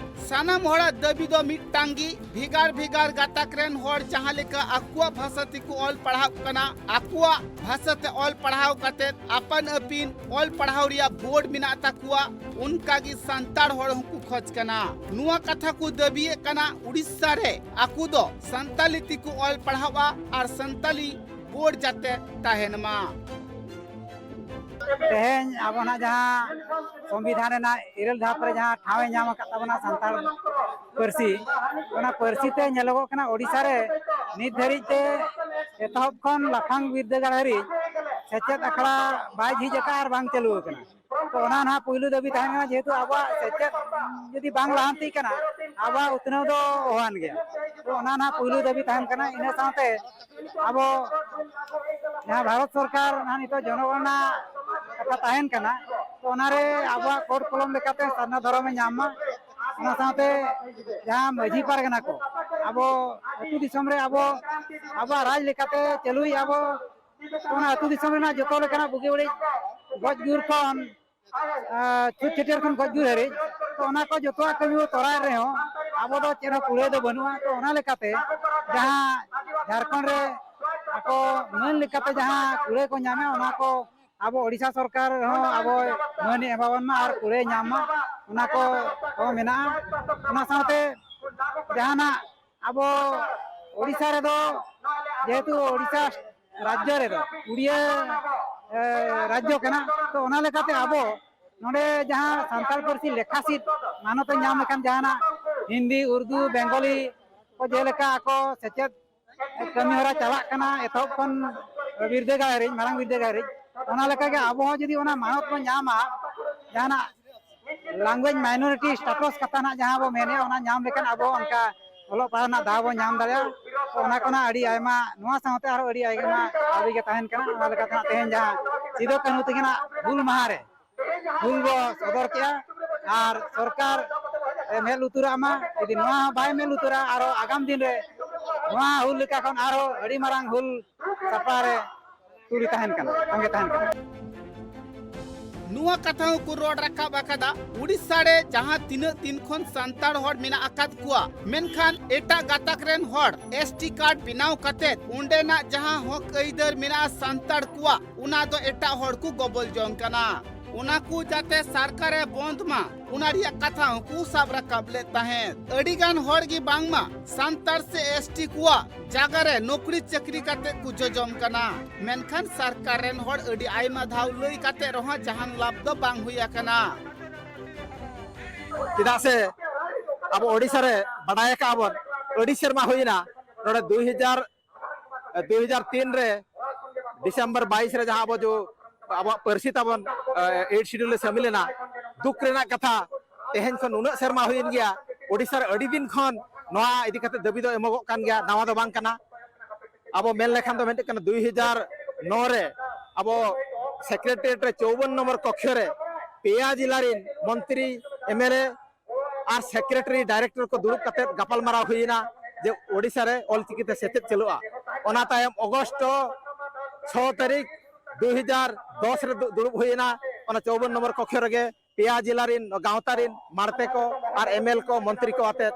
ᱥᱟᱱᱟᱢ ᱦᱚᱲᱟᱜ ᱫᱟᱹᱵᱤ ᱫᱚ ᱢᱤᱫᱴᱟᱝ ᱜᱮ, ᱵᱷᱮᱜᱟᱨ ᱵᱷᱮᱜᱟᱨ ᱜᱟᱛᱟᱠ ᱨᱮᱱ ᱦᱚᱲ ᱡᱟᱦᱟᱸ ᱞᱮᱠᱟ ᱟᱠᱚᱣᱟᱜ ᱵᱷᱟᱥᱟ ᱛᱮᱠᱚ ᱚᱞ ᱯᱟᱲᱦᱟᱜ ᱠᱟᱱᱟ, ᱟᱠᱚᱣᱟᱜ ᱵᱷᱟᱥᱟ ᱛᱮ ᱚᱞ ᱯᱟᱲᱦᱟᱣ ᱠᱟᱛᱮ ᱟᱯᱟᱱ ᱟᱹᱯᱤᱱ ᱚᱞ ᱯᱟᱲᱦᱟᱣ ᱨᱮᱭᱟᱜ ᱵᱳᱨᱰ ᱢᱮᱱᱟᱜ ᱛᱟᱠᱚᱣᱟ, ᱚᱱᱠᱟ ᱜᱮ ᱥᱟᱱᱛᱟᱲ ᱦᱚᱲ ᱦᱚᱸᱠᱚ ᱠᱷᱚᱡᱽ ᱠᱟᱱᱟ᱾ ᱱᱚᱣᱟ ᱠᱟᱛᱷᱟ ᱠᱚ ᱫᱟᱹᱵᱤᱭᱮᱫ ᱠᱟᱱᱟ ᱩᱲᱤᱥᱥᱟ ᱨᱮ ᱟᱠᱚ ᱫᱚ ᱥᱟᱱᱛᱟᱞᱤ ᱛᱮᱠᱚ ᱚᱞ ᱯᱟᱲᱦᱟᱣᱟ ᱟᱨ ᱥᱟᱱᱛᱟᱞᱤ ᱵᱳᱨᱰ ᱡᱟᱛᱮ ᱛᱟᱦᱮᱱ ᱢᱟ᱾ ᱛᱮᱦᱮᱧ ᱟᱵᱚ ᱱᱟᱜ ᱡᱟᱦᱟᱸ ᱥᱚᱝᱵᱤᱫᱷᱟᱱ ᱨᱮᱱᱟᱜ ᱤᱨᱟᱹᱞ ᱫᱷᱟᱯ ᱨᱮ ᱡᱟᱦᱟᱸ ᱴᱷᱟᱶ ᱮ ᱧᱟᱢ ᱟᱠᱟᱫ ᱛᱟᱵᱚᱱᱟ ᱥᱟᱱᱛᱟᱲ ᱯᱟᱹᱨᱥᱤ, ᱚᱱᱟ ᱯᱟᱹᱨᱥᱤ ᱛᱮ ᱧᱮᱞᱚᱜᱚᱜ ᱠᱟᱱᱟ ᱳᱰᱤᱥᱟ ᱨᱮ ᱱᱤᱛ ᱫᱷᱟᱹᱨᱤᱡ ᱛᱮ ᱮᱛᱚᱦᱚᱵ ᱠᱷᱚᱱ ᱞᱟᱯᱷᱟᱝ ᱵᱤᱨᱫᱟᱹᱜᱟᱲ ᱦᱟᱹᱨᱤᱡ ᱥᱮᱪᱮᱫ ᱟᱠᱷᱲᱟ ᱵᱟᱭ ᱡᱷᱤᱡ ᱟᱠᱟᱫᱼᱟ ᱟᱨ ᱵᱟᱝ ᱪᱟᱹᱞᱩ ᱟᱠᱟᱱᱟ᱾ ᱛᱚ ᱚᱱᱟ ᱱᱟᱦᱟᱜ ᱯᱩᱭᱞᱩ ᱫᱟᱹᱵᱤ ᱛᱟᱦᱮᱱ ᱠᱟᱱᱟ, ᱡᱮᱦᱮᱛᱩ ᱟᱵᱚᱣᱟᱜ ᱥᱮᱪᱮᱫ ᱡᱩᱫᱤ ᱵᱟᱝ ᱞᱟᱦᱟᱱᱛᱤᱜ ᱠᱟᱱᱟ, ᱟᱵᱚᱣᱟᱜ ᱩᱛᱱᱟᱹᱣ ᱫᱚ ᱚᱦᱟᱱ ᱜᱮᱭᱟ᱾ ᱛᱚ ᱚᱱᱟ ᱱᱟᱦᱟᱜ ᱯᱩᱭᱞᱩ ᱫᱟᱹᱵᱤ ᱛᱟᱦᱮᱱ ᱠᱟᱱᱟ᱾ ᱤᱱᱟᱹ ᱥᱟᱶᱛᱮ ᱟᱵᱚ ᱡᱟᱦᱟᱸ ᱵᱷᱟᱨᱚᱛ ᱥᱚᱨᱠᱟᱨ ᱱᱟᱦᱟᱜ ᱱᱤᱛᱚᱜ ᱡᱚᱱᱚᱜᱚᱬᱱᱟ ᱠᱟᱛᱷᱟ ᱛᱟᱦᱮᱱ ᱠᱟᱱᱟ, ᱛᱚ ᱚᱱᱟᱨᱮ ᱟᱵᱚᱣᱟᱜ ᱠᱳᱰ ᱠᱚᱞᱚᱢ ᱞᱮᱠᱟᱛᱮ ᱥᱟᱨᱱᱟ ᱫᱷᱚᱨᱚᱢᱮ ᱧᱟᱢ ᱢᱟ᱾ ᱚᱱᱟ ᱥᱟᱶᱛᱮ ᱡᱟᱦᱟᱸ ᱢᱟᱹᱡᱷᱤ ᱯᱟᱨᱜᱟᱱᱟ ᱠᱚ ᱟᱵᱚ ᱟᱹᱛᱩ ᱫᱤᱥᱚᱢ ᱨᱮ ᱟᱵᱚ ᱟᱵᱚᱣᱟᱜ ᱨᱟᱡᱽ ᱞᱮᱠᱟᱛᱮ ᱪᱟᱹᱞᱩᱭ ᱟᱵᱚ, ᱚᱱᱟ ᱟᱹᱛᱩ ᱫᱤᱥᱚᱢ ᱨᱮᱱᱟᱜ ᱡᱚᱛᱚ ᱞᱮᱠᱟᱱᱟᱜ ᱵᱩᱜᱤ ᱵᱟᱹᱲᱤᱡ, ᱜᱚᱡ ᱜᱩᱨ ᱠᱷᱚᱱ ᱟᱨ ᱪᱷᱩᱛ ᱪᱷᱟᱹᱴᱭᱟᱹᱨ ᱠᱷᱚᱱ ᱜᱚᱡ ᱜᱩᱨ ᱦᱟᱹᱨᱤᱡ, ᱛᱚ ᱚᱱᱟ ᱠᱚ ᱡᱚᱛᱚᱣᱟᱜ ᱠᱟᱹᱢᱤ ᱵᱚ ᱛᱚᱨᱟᱣᱮᱫ ᱨᱮᱦᱚᱸ ᱟᱵᱚ ᱫᱚ ᱪᱮᱫ ᱦᱚᱸ ᱠᱩᱲᱟᱹᱭ ᱫᱚ ᱵᱟᱹᱱᱩᱜᱼᱟ᱾ ᱛᱚ ᱚᱱᱟ ᱞᱮᱠᱟᱛᱮ ᱡᱟᱦᱟᱸ ᱡᱷᱟᱲᱠᱷᱚᱸᱰ ᱨᱮ ᱟᱠᱚ ᱢᱟᱹᱱ ᱞᱮᱠᱟᱛᱮ ᱡᱟᱦᱟᱸ ᱠᱩᱲᱟᱹᱭ ᱠᱚ ᱧᱟᱢᱮᱫ, ᱚᱱᱟ ᱠᱚ ᱟᱵᱚ ᱳᱰᱤᱥᱟ ᱥᱚᱨᱠᱟᱨ ᱦᱚᱸ ᱟᱵᱚ ᱢᱟᱹᱱ ᱮ ᱮᱢᱟᱵᱚᱱ ᱢᱟ ᱟᱨ ᱠᱩᱲᱟᱹᱭ ᱧᱟᱢ ᱢᱟ, ᱚᱱᱟ ᱠᱚ ᱦᱚᱸ ᱢᱮᱱᱟᱜᱼᱟ᱾ ᱚᱱᱟ ᱥᱟᱶᱛᱮ ᱡᱟᱦᱟᱱᱟᱜ ᱟᱵᱚ ᱳᱰᱤᱥᱟ ᱨᱮᱫᱚ, ᱡᱮᱦᱮᱛᱩ ᱳᱰᱤᱥᱟ ᱨᱟᱡᱽᱡᱚ ᱨᱮᱫᱚ ᱩᱲᱤᱭᱟᱹ ᱮ, ᱨᱟᱡᱽᱡᱚ ᱠᱟᱱᱟ, ᱛᱚ ᱚᱱᱟ ᱞᱮᱠᱟᱛᱮ ᱟᱵᱚ ᱱᱚᱰᱮ ᱡᱟᱦᱟᱸ ᱥᱟᱱᱛᱟᱲ ᱯᱟᱹᱨᱥᱤ ᱞᱮᱠᱷᱟ ᱥᱤᱫ ᱢᱟᱱᱚᱛ ᱮ ᱧᱟᱢ ᱞᱮᱠᱷᱟᱱ ᱡᱟᱦᱟᱱᱟᱜ ᱦᱤᱱᱫᱤ, ᱩᱨᱫᱩ, ᱵᱮᱝᱜᱚᱞᱤ ᱠᱚ ᱡᱮᱞᱮᱠᱟ ᱟᱠᱚ ᱥᱮᱪᱮᱫ ᱠᱟᱹᱢᱤ ᱦᱚᱨᱟ ᱪᱟᱞᱟᱜ ᱠᱟᱱᱟ ᱮᱛᱚᱦᱚᱵ ᱠᱷᱚᱱ ᱵᱤᱨᱫᱟᱹᱜᱟᱲ ᱦᱟᱹᱨᱤᱡ, ᱢᱟᱨᱟᱝ ᱵᱤᱨᱫᱟᱹᱜᱟᱲ ᱦᱟᱹᱨᱤᱡ, ᱚᱱᱟ ᱞᱮᱠᱟᱜᱮ ᱟᱵᱚ ᱦᱚᱸ ᱡᱩᱫᱤ ᱚᱱᱟ ᱢᱟᱱᱚᱛ ᱵᱚᱱ ᱧᱟᱢᱟ, ᱡᱟᱦᱟᱱᱟᱜ language minority status ᱠᱟᱛᱷᱟ ᱱᱟᱜ ᱡᱟᱦᱟᱸ ᱵᱚ ᱢᱮᱱᱮᱫᱼᱟ, ᱚᱱᱟ ᱧᱟᱢ ᱞᱮᱠᱷᱟᱱ ᱟᱵᱚ ᱚᱱᱠᱟ ᱚᱞᱚᱜ ᱯᱟᱲᱦᱟᱣ ᱨᱮᱱᱟᱜ ᱫᱟᱣ ᱵᱚ ᱧᱟᱢ ᱫᱟᱲᱮᱭᱟᱜᱼᱟ᱾ ᱛᱚ ᱚᱱᱟ ᱠᱷᱚᱱᱟᱜ ᱟᱹᱰᱤ ᱟᱭᱢᱟ, ᱱᱚᱣᱟ ᱥᱟᱶᱛᱮ ᱟᱨᱚ ᱟᱹᱰᱤ ᱟᱭᱢᱟ ᱫᱟᱹᱵᱤ ᱜᱮ ᱛᱟᱦᱮᱱ ᱠᱟᱱᱟ᱾ ᱚᱱᱟ ᱞᱮᱠᱟᱛᱮ ᱱᱟᱜ ᱛᱮᱦᱮᱧ ᱡᱟᱦᱟᱸ ᱥᱤᱫᱩ ᱠᱟᱹᱱᱦᱩ ᱛᱟᱹᱠᱤᱱᱟᱜ ᱦᱩᱞ ᱢᱟᱦᱟ ᱨᱮ ᱦᱩᱞ ᱵᱚ ᱥᱚᱫᱚᱨ ᱠᱮᱜᱼᱟ ᱟᱨ ᱥᱚᱨᱠᱟᱨ ᱮ ᱢᱮᱫ ᱞᱩᱛᱩᱨᱟᱜ ᱢᱟ᱾ ᱡᱩᱫᱤ ᱱᱚᱣᱟ ᱦᱚᱸ ᱵᱟᱭ ᱢᱮᱫ ᱞᱩᱛᱩᱨᱟ, ᱟᱨᱚ ᱟᱜᱟᱢ ᱫᱤᱱ ᱨᱮ ᱱᱚᱣᱟ ᱦᱩᱞ ᱞᱮᱠᱟ ᱠᱷᱚᱱ ᱟᱨᱦᱚᱸ ᱟᱹᱰᱤ ᱢᱟᱨᱟᱝ ᱦᱩᱞ ᱥᱟᱯᱲᱟᱣ ᱨᱮ ᱛᱩᱞᱤ ᱛᱟᱦᱮᱱ ᱠᱟᱱᱟ, ᱛᱚᱸᱜᱮ ᱛᱟᱦᱮᱱ ᱠᱟᱱᱟ᱾ ᱱᱚᱣᱟ ᱠᱟᱛᱷᱟ ᱦᱚᱸᱠᱚ ᱨᱚᱲ ᱨᱟᱠᱟᱵ ᱟᱠᱟᱫᱟ, ᱩᱰᱤᱥᱟ ᱨᱮ ᱡᱟᱦᱟᱸ ᱛᱤᱱᱟᱹᱜ ᱫᱤᱱ ᱠᱷᱚᱱ ᱥᱟᱱᱛᱟᱲ ᱦᱚᱲ ᱢᱮᱱᱟᱜ ᱟᱠᱟᱫ ᱠᱚᱣᱟ, ᱢᱮᱱᱠᱷᱟᱱ ᱮᱴᱟᱜ ᱜᱟᱛᱟᱠ ᱨᱮᱱ ᱦᱚᱲ ᱮᱥ ᱴᱤ ᱠᱟᱨᱰ ᱵᱮᱱᱟᱣ ᱠᱟᱛᱮ ᱚᱸᱰᱮᱱᱟᱜ ᱡᱟᱦᱟᱸ ᱦᱚᱠ ᱟᱹᱭᱫᱟᱹᱨ ᱢᱮᱱᱟᱜᱼᱟ ᱥᱟᱱᱛᱟᱲ ᱠᱚᱣᱟᱜ, ᱚᱱᱟ ᱫᱚ ᱮᱴᱟᱜ ᱦᱚᱲ ᱠᱚ ᱜᱚᱵᱚᱞ ᱡᱚᱝ ᱠᱟᱱᱟ᱾ ᱚᱱᱟ ᱠᱚ ᱡᱟᱛᱮ ᱥᱚᱨᱠᱟᱨᱮ ᱵᱚᱱᱫ ᱢᱟ, ᱚᱱᱟ ᱨᱮᱭᱟᱜ ᱠᱟᱛᱷᱟ ᱦᱚᱸᱠᱚ ᱥᱟᱵ ᱨᱟᱠᱟᱵ ᱞᱮᱫ ᱛᱟᱦᱮᱸᱫ᱾ ᱟᱹᱰᱤ ᱜᱟᱱ ᱦᱚᱲ ᱜᱮ ᱵᱟᱝᱢᱟ ᱥᱟᱱᱛᱟᱲ ᱥᱮ ᱮᱥ ᱴᱤ ᱠᱚᱣᱟᱜ ᱡᱟᱭᱜᱟ ᱨᱮ ᱱᱚᱠᱨᱤ ᱪᱟᱹᱠᱨᱤ ᱠᱟᱛᱮ ᱠᱚ ᱡᱚᱡᱚᱢ ᱠᱟᱱᱟ, ᱢᱮᱱᱠᱷᱟᱱ ᱥᱚᱨᱠᱟᱨ ᱨᱮᱱ ᱦᱚᱲ ᱟᱹᱰᱤ ᱟᱭᱢᱟ ᱫᱷᱟᱣ ᱞᱟᱹᱭ ᱠᱟᱛᱮ ᱨᱮᱦᱚᱸ ᱡᱟᱦᱟᱱ ᱞᱟᱵᱷ ᱫᱚ ᱵᱟᱝ ᱦᱩᱭ ᱟᱠᱟᱱᱟ᱾ ᱪᱮᱫᱟᱜ ᱥᱮ ᱟᱵᱚ ᱳᱰᱤᱥᱟ ᱨᱮ ᱵᱟᱰᱟᱭ ᱟᱠᱟᱫ ᱵᱚᱱ, ᱟᱹᱰᱤ ᱥᱮᱨᱢᱟ ᱦᱩᱭᱮᱱᱟ, ᱱᱚᱰᱮ ᱫᱩᱭ ᱦᱟᱡᱟᱨ ᱫᱩᱭ ᱦᱟᱡᱟᱨ ᱛᱤᱱ ᱨᱮ ᱰᱤᱥᱮᱢᱵᱚᱨ ᱵᱟᱭᱤᱥ ᱨᱮ ᱡᱟᱦᱟᱸ ᱟᱵᱚ ᱡᱚ ᱟᱵᱚᱣᱟᱜ ᱯᱟᱹᱨᱥᱤ ᱛᱟᱵᱚᱱ ᱮᱭᱤᱴ ᱥᱤᱰᱩᱞ ᱞᱮ ᱥᱟᱹᱢᱤᱞ ᱮᱱᱟ᱾ ᱫᱩᱠ ᱨᱮᱱᱟᱜ ᱠᱟᱛᱷᱟ, ᱛᱮᱦᱮᱧ ᱠᱷᱚᱱ ᱱᱩᱱᱟᱹᱜ ᱥᱮᱨᱢᱟ ᱦᱩᱭᱮᱱ ᱜᱮᱭᱟ, ᱳᱰᱤᱥᱟ ᱨᱮ ᱟᱹᱰᱤ ᱫᱤᱱ ᱠᱷᱚᱱ ᱱᱚᱣᱟ ᱤᱫᱤ ᱠᱟᱛᱮ ᱫᱟᱹᱵᱤ ᱫᱚ ᱮᱢᱚᱜᱚᱜ ᱠᱟᱱ ᱜᱮᱭᱟ, ᱱᱟᱣᱟ ᱫᱚ ᱵᱟᱝ ᱠᱟᱱᱟ᱾ ᱟᱵᱚ ᱢᱮᱱ ᱞᱮᱠᱷᱟᱱ ᱫᱚ ᱢᱤᱫᱴᱮᱱ ᱠᱟᱱᱟ, ᱫᱩᱭ ᱦᱟᱡᱟᱨ ᱱᱚ ᱨᱮ ᱟᱵᱚ ᱥᱮᱠᱨᱮᱴᱟᱨᱤᱭᱮᱴ ᱨᱮ ᱪᱳᱣᱵᱚᱱ ᱱᱚᱢᱵᱚᱨ ᱠᱚᱠᱷᱭᱚ ᱨᱮ ᱯᱮᱭᱟ ᱡᱮᱞᱟ ᱨᱮᱱ ᱢᱚᱱᱛᱨᱤ, ᱮᱢᱮᱞᱮ ᱟᱨ ᱥᱮᱠᱨᱮᱴᱟᱨᱤ ᱰᱟᱭᱨᱮᱠᱴᱚᱨ ᱠᱚ ᱫᱩᱲᱩᱵ ᱠᱟᱛᱮ ᱜᱟᱯᱟᱞᱢᱟᱨᱟᱣ ᱦᱩᱭᱮᱱᱟ ᱡᱮ ᱳᱰᱤᱥᱟ ᱨᱮ ᱚᱞᱪᱤᱠᱤ ᱛᱮ ᱥᱮᱪᱮᱫ ᱪᱟᱹᱞᱩᱜᱼᱟ᱾ ᱚᱱᱟ ᱛᱟᱭᱚᱢ ᱚᱜᱚᱥᱴ ᱪᱷᱚ ᱛᱟᱹᱨᱤᱠᱷ ᱫᱩᱭ ᱦᱟᱡᱟᱨ ᱫᱚᱥ ᱨᱮ ᱫᱩ-, ᱫᱩᱲᱩᱵ ᱦᱩᱭᱮᱱᱟ ᱚᱱᱟ ᱪᱳᱣᱵᱚᱱ ᱱᱚᱢᱵᱚᱨ ᱠᱚᱠᱷᱭᱚ ᱨᱮᱜᱮ᱾ ᱯᱮᱭᱟ ᱡᱮᱞᱟ ᱨᱮᱱ ᱜᱟᱶᱛᱟ ᱨᱮᱱ ᱢᱟᱲᱛᱮ ᱠᱚ ᱟᱨ ᱮᱢᱮᱞ ᱠᱚ, ᱢᱚᱱᱛᱨᱤ ᱠᱚ ᱟᱛᱮ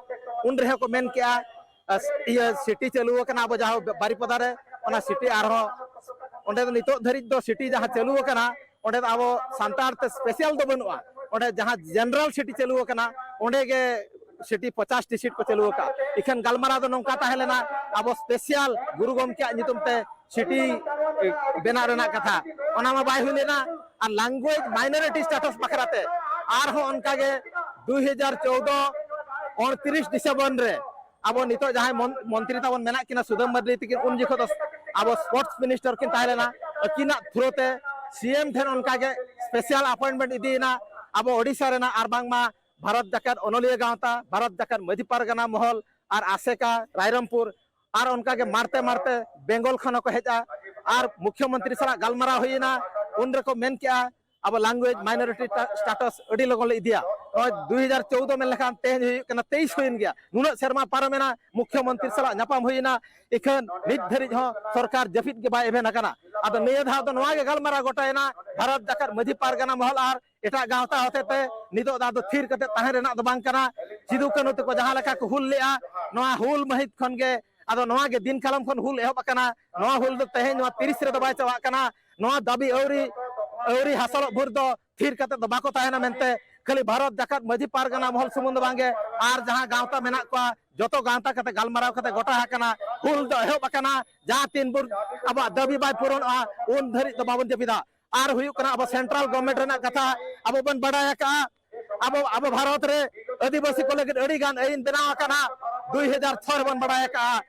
ᱩᱱ ᱨᱮᱦᱚᱸ ᱠᱚ ᱢᱮᱱ ᱠᱮᱜᱼᱟ, ᱟᱥ-, ᱤᱭᱟᱹ ᱥᱤᱴᱤ ᱪᱟᱹᱞᱩ ᱟᱠᱟᱱᱟ ᱟᱵᱚ ᱡᱟᱦᱟᱸ ᱵᱟᱨᱤᱯᱟᱫᱟ ᱨᱮ, ᱚᱱᱟ ᱥᱤᱴᱤ ᱟᱨᱦᱚᱸ ᱚᱸᱰᱮ ᱫᱚ ᱱᱤᱛᱚᱜ ᱫᱷᱟᱹᱨᱤᱡ ᱫᱚ ᱥᱤᱴᱤ ᱡᱟᱦᱟᱸ ᱪᱟᱹᱞᱩ ᱟᱠᱟᱱᱟ, ᱚᱸᱰᱮ ᱫᱚ ᱟᱵᱚ ᱥᱟᱱᱛᱟᱲ ᱛᱮ ᱥᱯᱮᱥᱟᱞ ᱫᱚ ᱵᱟᱹᱱᱩᱜᱼᱟ᱾ ᱚᱸᱰᱮ ᱡᱟᱦᱟᱸ ᱡᱮᱱᱟᱨᱟᱞ ᱥᱤᱴᱤ ᱪᱟᱹᱞᱩ ᱟᱠᱟᱱᱟ, ᱚᱸᱰᱮ ᱜᱮ ᱥᱤᱴᱤ ᱯᱚᱪᱟᱥ ᱴᱤ ᱥᱤᱴ ᱠᱚ ᱪᱟᱹᱞᱩ ᱟᱠᱟᱫᱼᱟ᱾ ᱤᱠᱷᱟᱹᱱ ᱜᱟᱞᱢᱟᱨᱟᱣ ᱫᱚ ᱱᱚᱝᱠᱟ ᱛᱟᱦᱮᱸ ᱞᱮᱱᱟ, ᱟᱵᱚ ᱥᱯᱮᱥᱟᱞ ᱜᱩᱨᱩ ᱜᱚᱢᱠᱮᱭᱟᱜ ᱧᱩᱛᱩᱢ ᱛᱮ ᱥᱤᱴᱤ ᱵᱮᱱᱟᱣ ᱨᱮᱱᱟᱜ ᱠᱟᱛᱷᱟ, ᱚᱱᱟ ᱢᱟ ᱵᱟᱭ ᱦᱩᱭ ᱞᱮᱱᱟ᱾ ᱟᱨ ᱞᱟᱝᱜᱩᱭᱮᱡᱽ ᱢᱟᱭᱱᱚᱨᱤᱴᱤ ᱥᱴᱮᱴᱟᱥ ᱵᱟᱠᱷᱨᱟ ᱛᱮ ᱟᱨᱦᱚᱸ ᱚᱱᱠᱟ ᱜᱮ ᱫᱩᱭ ᱦᱟᱡᱟᱨ ᱪᱳᱣᱫᱚ ᱩᱱᱛᱨᱤᱥ ᱰᱤᱥᱮᱢᱵᱚᱨ ᱨᱮ ᱟᱵᱚ ᱱᱤᱛᱚᱜ ᱡᱟᱦᱟᱸᱭ ᱢᱚᱱ-, ᱢᱚᱱᱛᱨᱤ ᱛᱟᱵᱚᱱ ᱢᱮᱱᱟᱜ ᱠᱤᱱᱟ ᱥᱩᱫᱟᱹᱢ ᱢᱟᱨᱰᱤ ᱛᱤᱠᱤᱱ, ᱩᱱ ᱡᱚᱠᱷᱚᱱ ᱫᱚ ᱟᱵᱚ ᱥᱯᱳᱨᱴᱥ ᱢᱤᱱᱤᱥᱴᱟᱨ ᱠᱤᱱ ᱛᱟᱦᱮᱸ ᱞᱮᱱᱟ᱾ ᱟᱹᱠᱤᱱᱟᱜ ᱛᱷᱨᱩ ᱛᱮ ᱥᱤ ᱮᱢ ᱴᱷᱮᱱ ᱚᱱᱠᱟ ᱜᱮ ᱥᱯᱮᱥᱟᱞ ᱟᱯᱚᱭᱮᱱᱴᱢᱮᱱᱴ ᱤᱫᱤᱭᱮᱱᱟ ᱟᱵᱚ ᱳᱰᱤᱥᱟ ᱨᱮᱱᱟᱜ ᱟᱨ ᱵᱟᱝᱢᱟ ᱵᱷᱟᱨᱚᱛ ᱡᱟᱠᱟᱛ ᱚᱱᱚᱞᱤᱭᱟᱹ ᱜᱟᱶᱛᱟ, ᱵᱷᱟᱨᱚᱛ ᱡᱟᱠᱟᱛ ᱢᱟᱹᱡᱷᱤ ᱯᱟᱨᱜᱟᱱᱟ ᱢᱚᱦᱚᱞ ᱟᱨ ᱟᱥᱮᱠᱟ ᱨᱟᱭᱨᱚᱝᱯᱩᱨ ᱟᱨ ᱚᱱᱠᱟ ᱜᱮ ᱢᱟᱲᱛᱮ ᱢᱟᱲᱛᱮ ᱵᱮᱝᱜᱚᱞ ᱠᱷᱚᱱ ᱦᱚᱸᱠᱚ ᱦᱮᱡᱼᱟ᱾ ᱟᱨ ᱢᱩᱠᱷᱭᱚᱢᱚᱱᱛᱨᱤ ᱥᱟᱞᱟᱜ ᱜᱟᱞᱢᱟᱨᱟᱣ ᱦᱩᱭᱮᱱᱟ, ᱩᱱ ᱨᱮᱠᱚ ᱢᱮᱱ ᱠᱮᱜᱼᱟ ᱟᱵᱚ ᱞᱟᱝᱜᱩᱭᱮᱡᱽ ᱢᱟᱭᱱᱚᱨᱤᱴᱤ ᱥᱴᱟᱴᱟᱥ ᱟᱹᱰᱤ ᱞᱚᱜᱚᱱ ᱞᱮ ᱤᱫᱤᱭᱟ᱾ ᱱᱚᱜᱼᱚᱭ ᱫᱩᱭ ᱦᱟᱡᱟᱨ ᱪᱳᱣᱫᱚ ᱢᱮᱱ ᱞᱮᱠᱷᱟᱱ ᱛᱮᱦᱮᱧ ᱦᱩᱭᱩᱜ ᱠᱟᱱᱟ ᱛᱮᱭᱤᱥ ᱦᱩᱭᱮᱱ ᱜᱮᱭᱟ᱾ ᱱᱩᱱᱟᱹᱜ ᱥᱮᱨᱢᱟ ᱯᱟᱨᱚᱢᱮᱱᱟ, ᱢᱩᱠᱷᱭᱚᱢᱚᱱᱛᱨᱤ ᱥᱟᱞᱟᱜ ᱧᱟᱯᱟᱢ ᱦᱩᱭᱮᱱᱟ, ᱤᱠᱷᱟᱹᱱ ᱱᱤᱛ ᱫᱷᱟᱹᱨᱤᱡ ᱦᱚᱸ ᱥᱚᱨᱠᱟᱨ ᱡᱟᱹᱯᱤᱫ ᱜᱮ ᱵᱟᱭ ᱮᱵᱷᱮᱱ ᱟᱠᱟᱱᱟ᱾ ᱟᱫᱚ ᱱᱤᱭᱟᱹ ᱫᱷᱟᱣ ᱫᱚ ᱱᱚᱣᱟ ᱜᱮ ᱜᱟᱞᱢᱟᱨᱟᱣ ᱜᱚᱴᱟᱭᱮᱱᱟ, ᱵᱷᱟᱨᱚᱛ ᱡᱟᱠᱟᱛ ᱢᱟᱹᱡᱷᱤ ᱯᱟᱨᱜᱟᱱᱟ ᱢᱚᱦᱚᱞ ᱟᱨ ᱮᱴᱟᱜ ᱜᱟᱶᱛᱟ ᱦᱚᱛᱮᱛᱮ ᱱᱤᱛᱚᱜ ᱫᱚ ᱟᱫᱚ ᱛᱷᱤᱨ ᱠᱟᱛᱮ ᱛᱟᱦᱮᱸ ᱨᱮᱱᱟᱜ ᱫᱚ ᱵᱟᱝ ᱠᱟᱱᱟ᱾ ᱥᱤᱫᱩ ᱠᱟᱹᱱᱦᱩ ᱛᱟᱠᱚ ᱡᱟᱦᱟᱸ ᱞᱮᱠᱟ ᱠᱚ ᱦᱩᱞ ᱞᱮᱜᱼᱟ, ᱱᱚᱣᱟ ᱦᱩᱞ ᱢᱟᱹᱦᱤᱛ ᱠᱷᱚᱱ ᱜᱮ ᱟᱫᱚ ᱱᱚᱣᱟ ᱜᱮ ᱫᱤᱱ ᱠᱟᱞᱚᱢ ᱠᱷᱚᱱ ᱦᱩᱞ ᱮᱦᱚᱵ ᱟᱠᱟᱱᱟ᱾ ᱱᱚᱣᱟ ᱦᱩᱞ ᱫᱚ ᱛᱮᱦᱮᱧ ᱱᱚᱣᱟ ᱛᱤᱨᱤᱥ ᱨᱮᱫᱚ ᱵᱟᱭ ᱪᱟᱵᱟᱜ ᱠᱟᱱᱟ᱾ ᱱᱚᱣᱟ ᱫᱟᱹᱵᱤ ᱟᱹᱣᱨᱤ, ᱟᱹᱣᱨᱤ ᱦᱟᱥᱚᱞᱚᱜ ᱵᱷᱳᱨ ᱫᱚ ᱛᱷᱤᱨ ᱠᱟᱛᱮ ᱫᱚ ᱵᱟᱠᱚ ᱛᱟᱦᱮᱱᱟ ᱢᱮᱱᱛᱮ ᱠᱷᱟᱹᱞᱤ ᱵᱷᱟᱨᱚᱛ ᱡᱟᱠᱟᱛ ᱢᱟᱹᱡᱷᱤ ᱯᱟᱨᱜᱟᱱᱟ ᱢᱚᱦᱚᱞ ᱥᱩᱢᱩᱝ ᱫᱚ ᱵᱟᱝᱜᱮ, ᱟᱨ ᱡᱟᱦᱟᱸ ᱜᱟᱶᱛᱟ ᱢᱮᱱᱟᱜ ᱠᱚᱣᱟ, ᱡᱚᱛᱚ ᱜᱟᱶᱛᱟ ᱠᱟᱛᱮ ᱜᱟᱞᱢᱟᱨᱟᱣ ᱠᱟᱛᱮ ᱜᱚᱴᱟ ᱟᱠᱟᱱᱟ, ᱦᱩᱞ ᱫᱚ ᱮᱦᱚᱵ ᱟᱠᱟᱱᱟ᱾ ᱡᱟᱦᱟᱸ ᱛᱤᱱ ᱵᱷᱳᱨ ᱟᱵᱚᱣᱟᱜ ᱫᱟᱹᱵᱤ ᱵᱟᱭ ᱯᱩᱨᱚᱱᱚᱜᱼᱟ, ᱩᱱ ᱫᱷᱟᱹᱨᱤᱡ ᱫᱚ ᱵᱟᱵᱚᱱ ᱡᱟᱹᱯᱤᱫᱟ᱾ ᱟᱨ ᱦᱩᱭᱩᱜ ᱠᱟᱱᱟ ᱟᱵᱚ ᱥᱮᱱᱴᱨᱟᱞ ᱜᱚᱵᱷᱢᱮᱱᱴ ᱨᱮᱱᱟᱜ ᱠᱟᱛᱷᱟ ᱟᱵᱚ ᱵᱚᱱ ᱵᱟᱰᱟᱭ ᱟᱠᱟᱫᱼᱟ᱾ ᱟᱵᱚ, ᱟᱵᱚ ᱵᱷᱟᱨᱚᱛ ᱨᱮ ᱟᱹᱫᱤᱵᱟᱹᱥᱤ ᱠᱚ ᱞᱟᱹᱜᱤᱫ ᱟᱹᱰᱤ ᱜᱟᱱ ᱟᱹᱭᱤᱱ ᱵᱮᱱᱟᱣ ᱟᱠᱟᱱᱟ᱾ ᱫᱩᱭ ᱦᱟᱡᱟᱨ ᱪᱷᱚᱭ ᱨᱮᱵᱚᱱ ᱵᱟᱰᱟᱭ ᱟᱠᱟᱫᱼᱟ,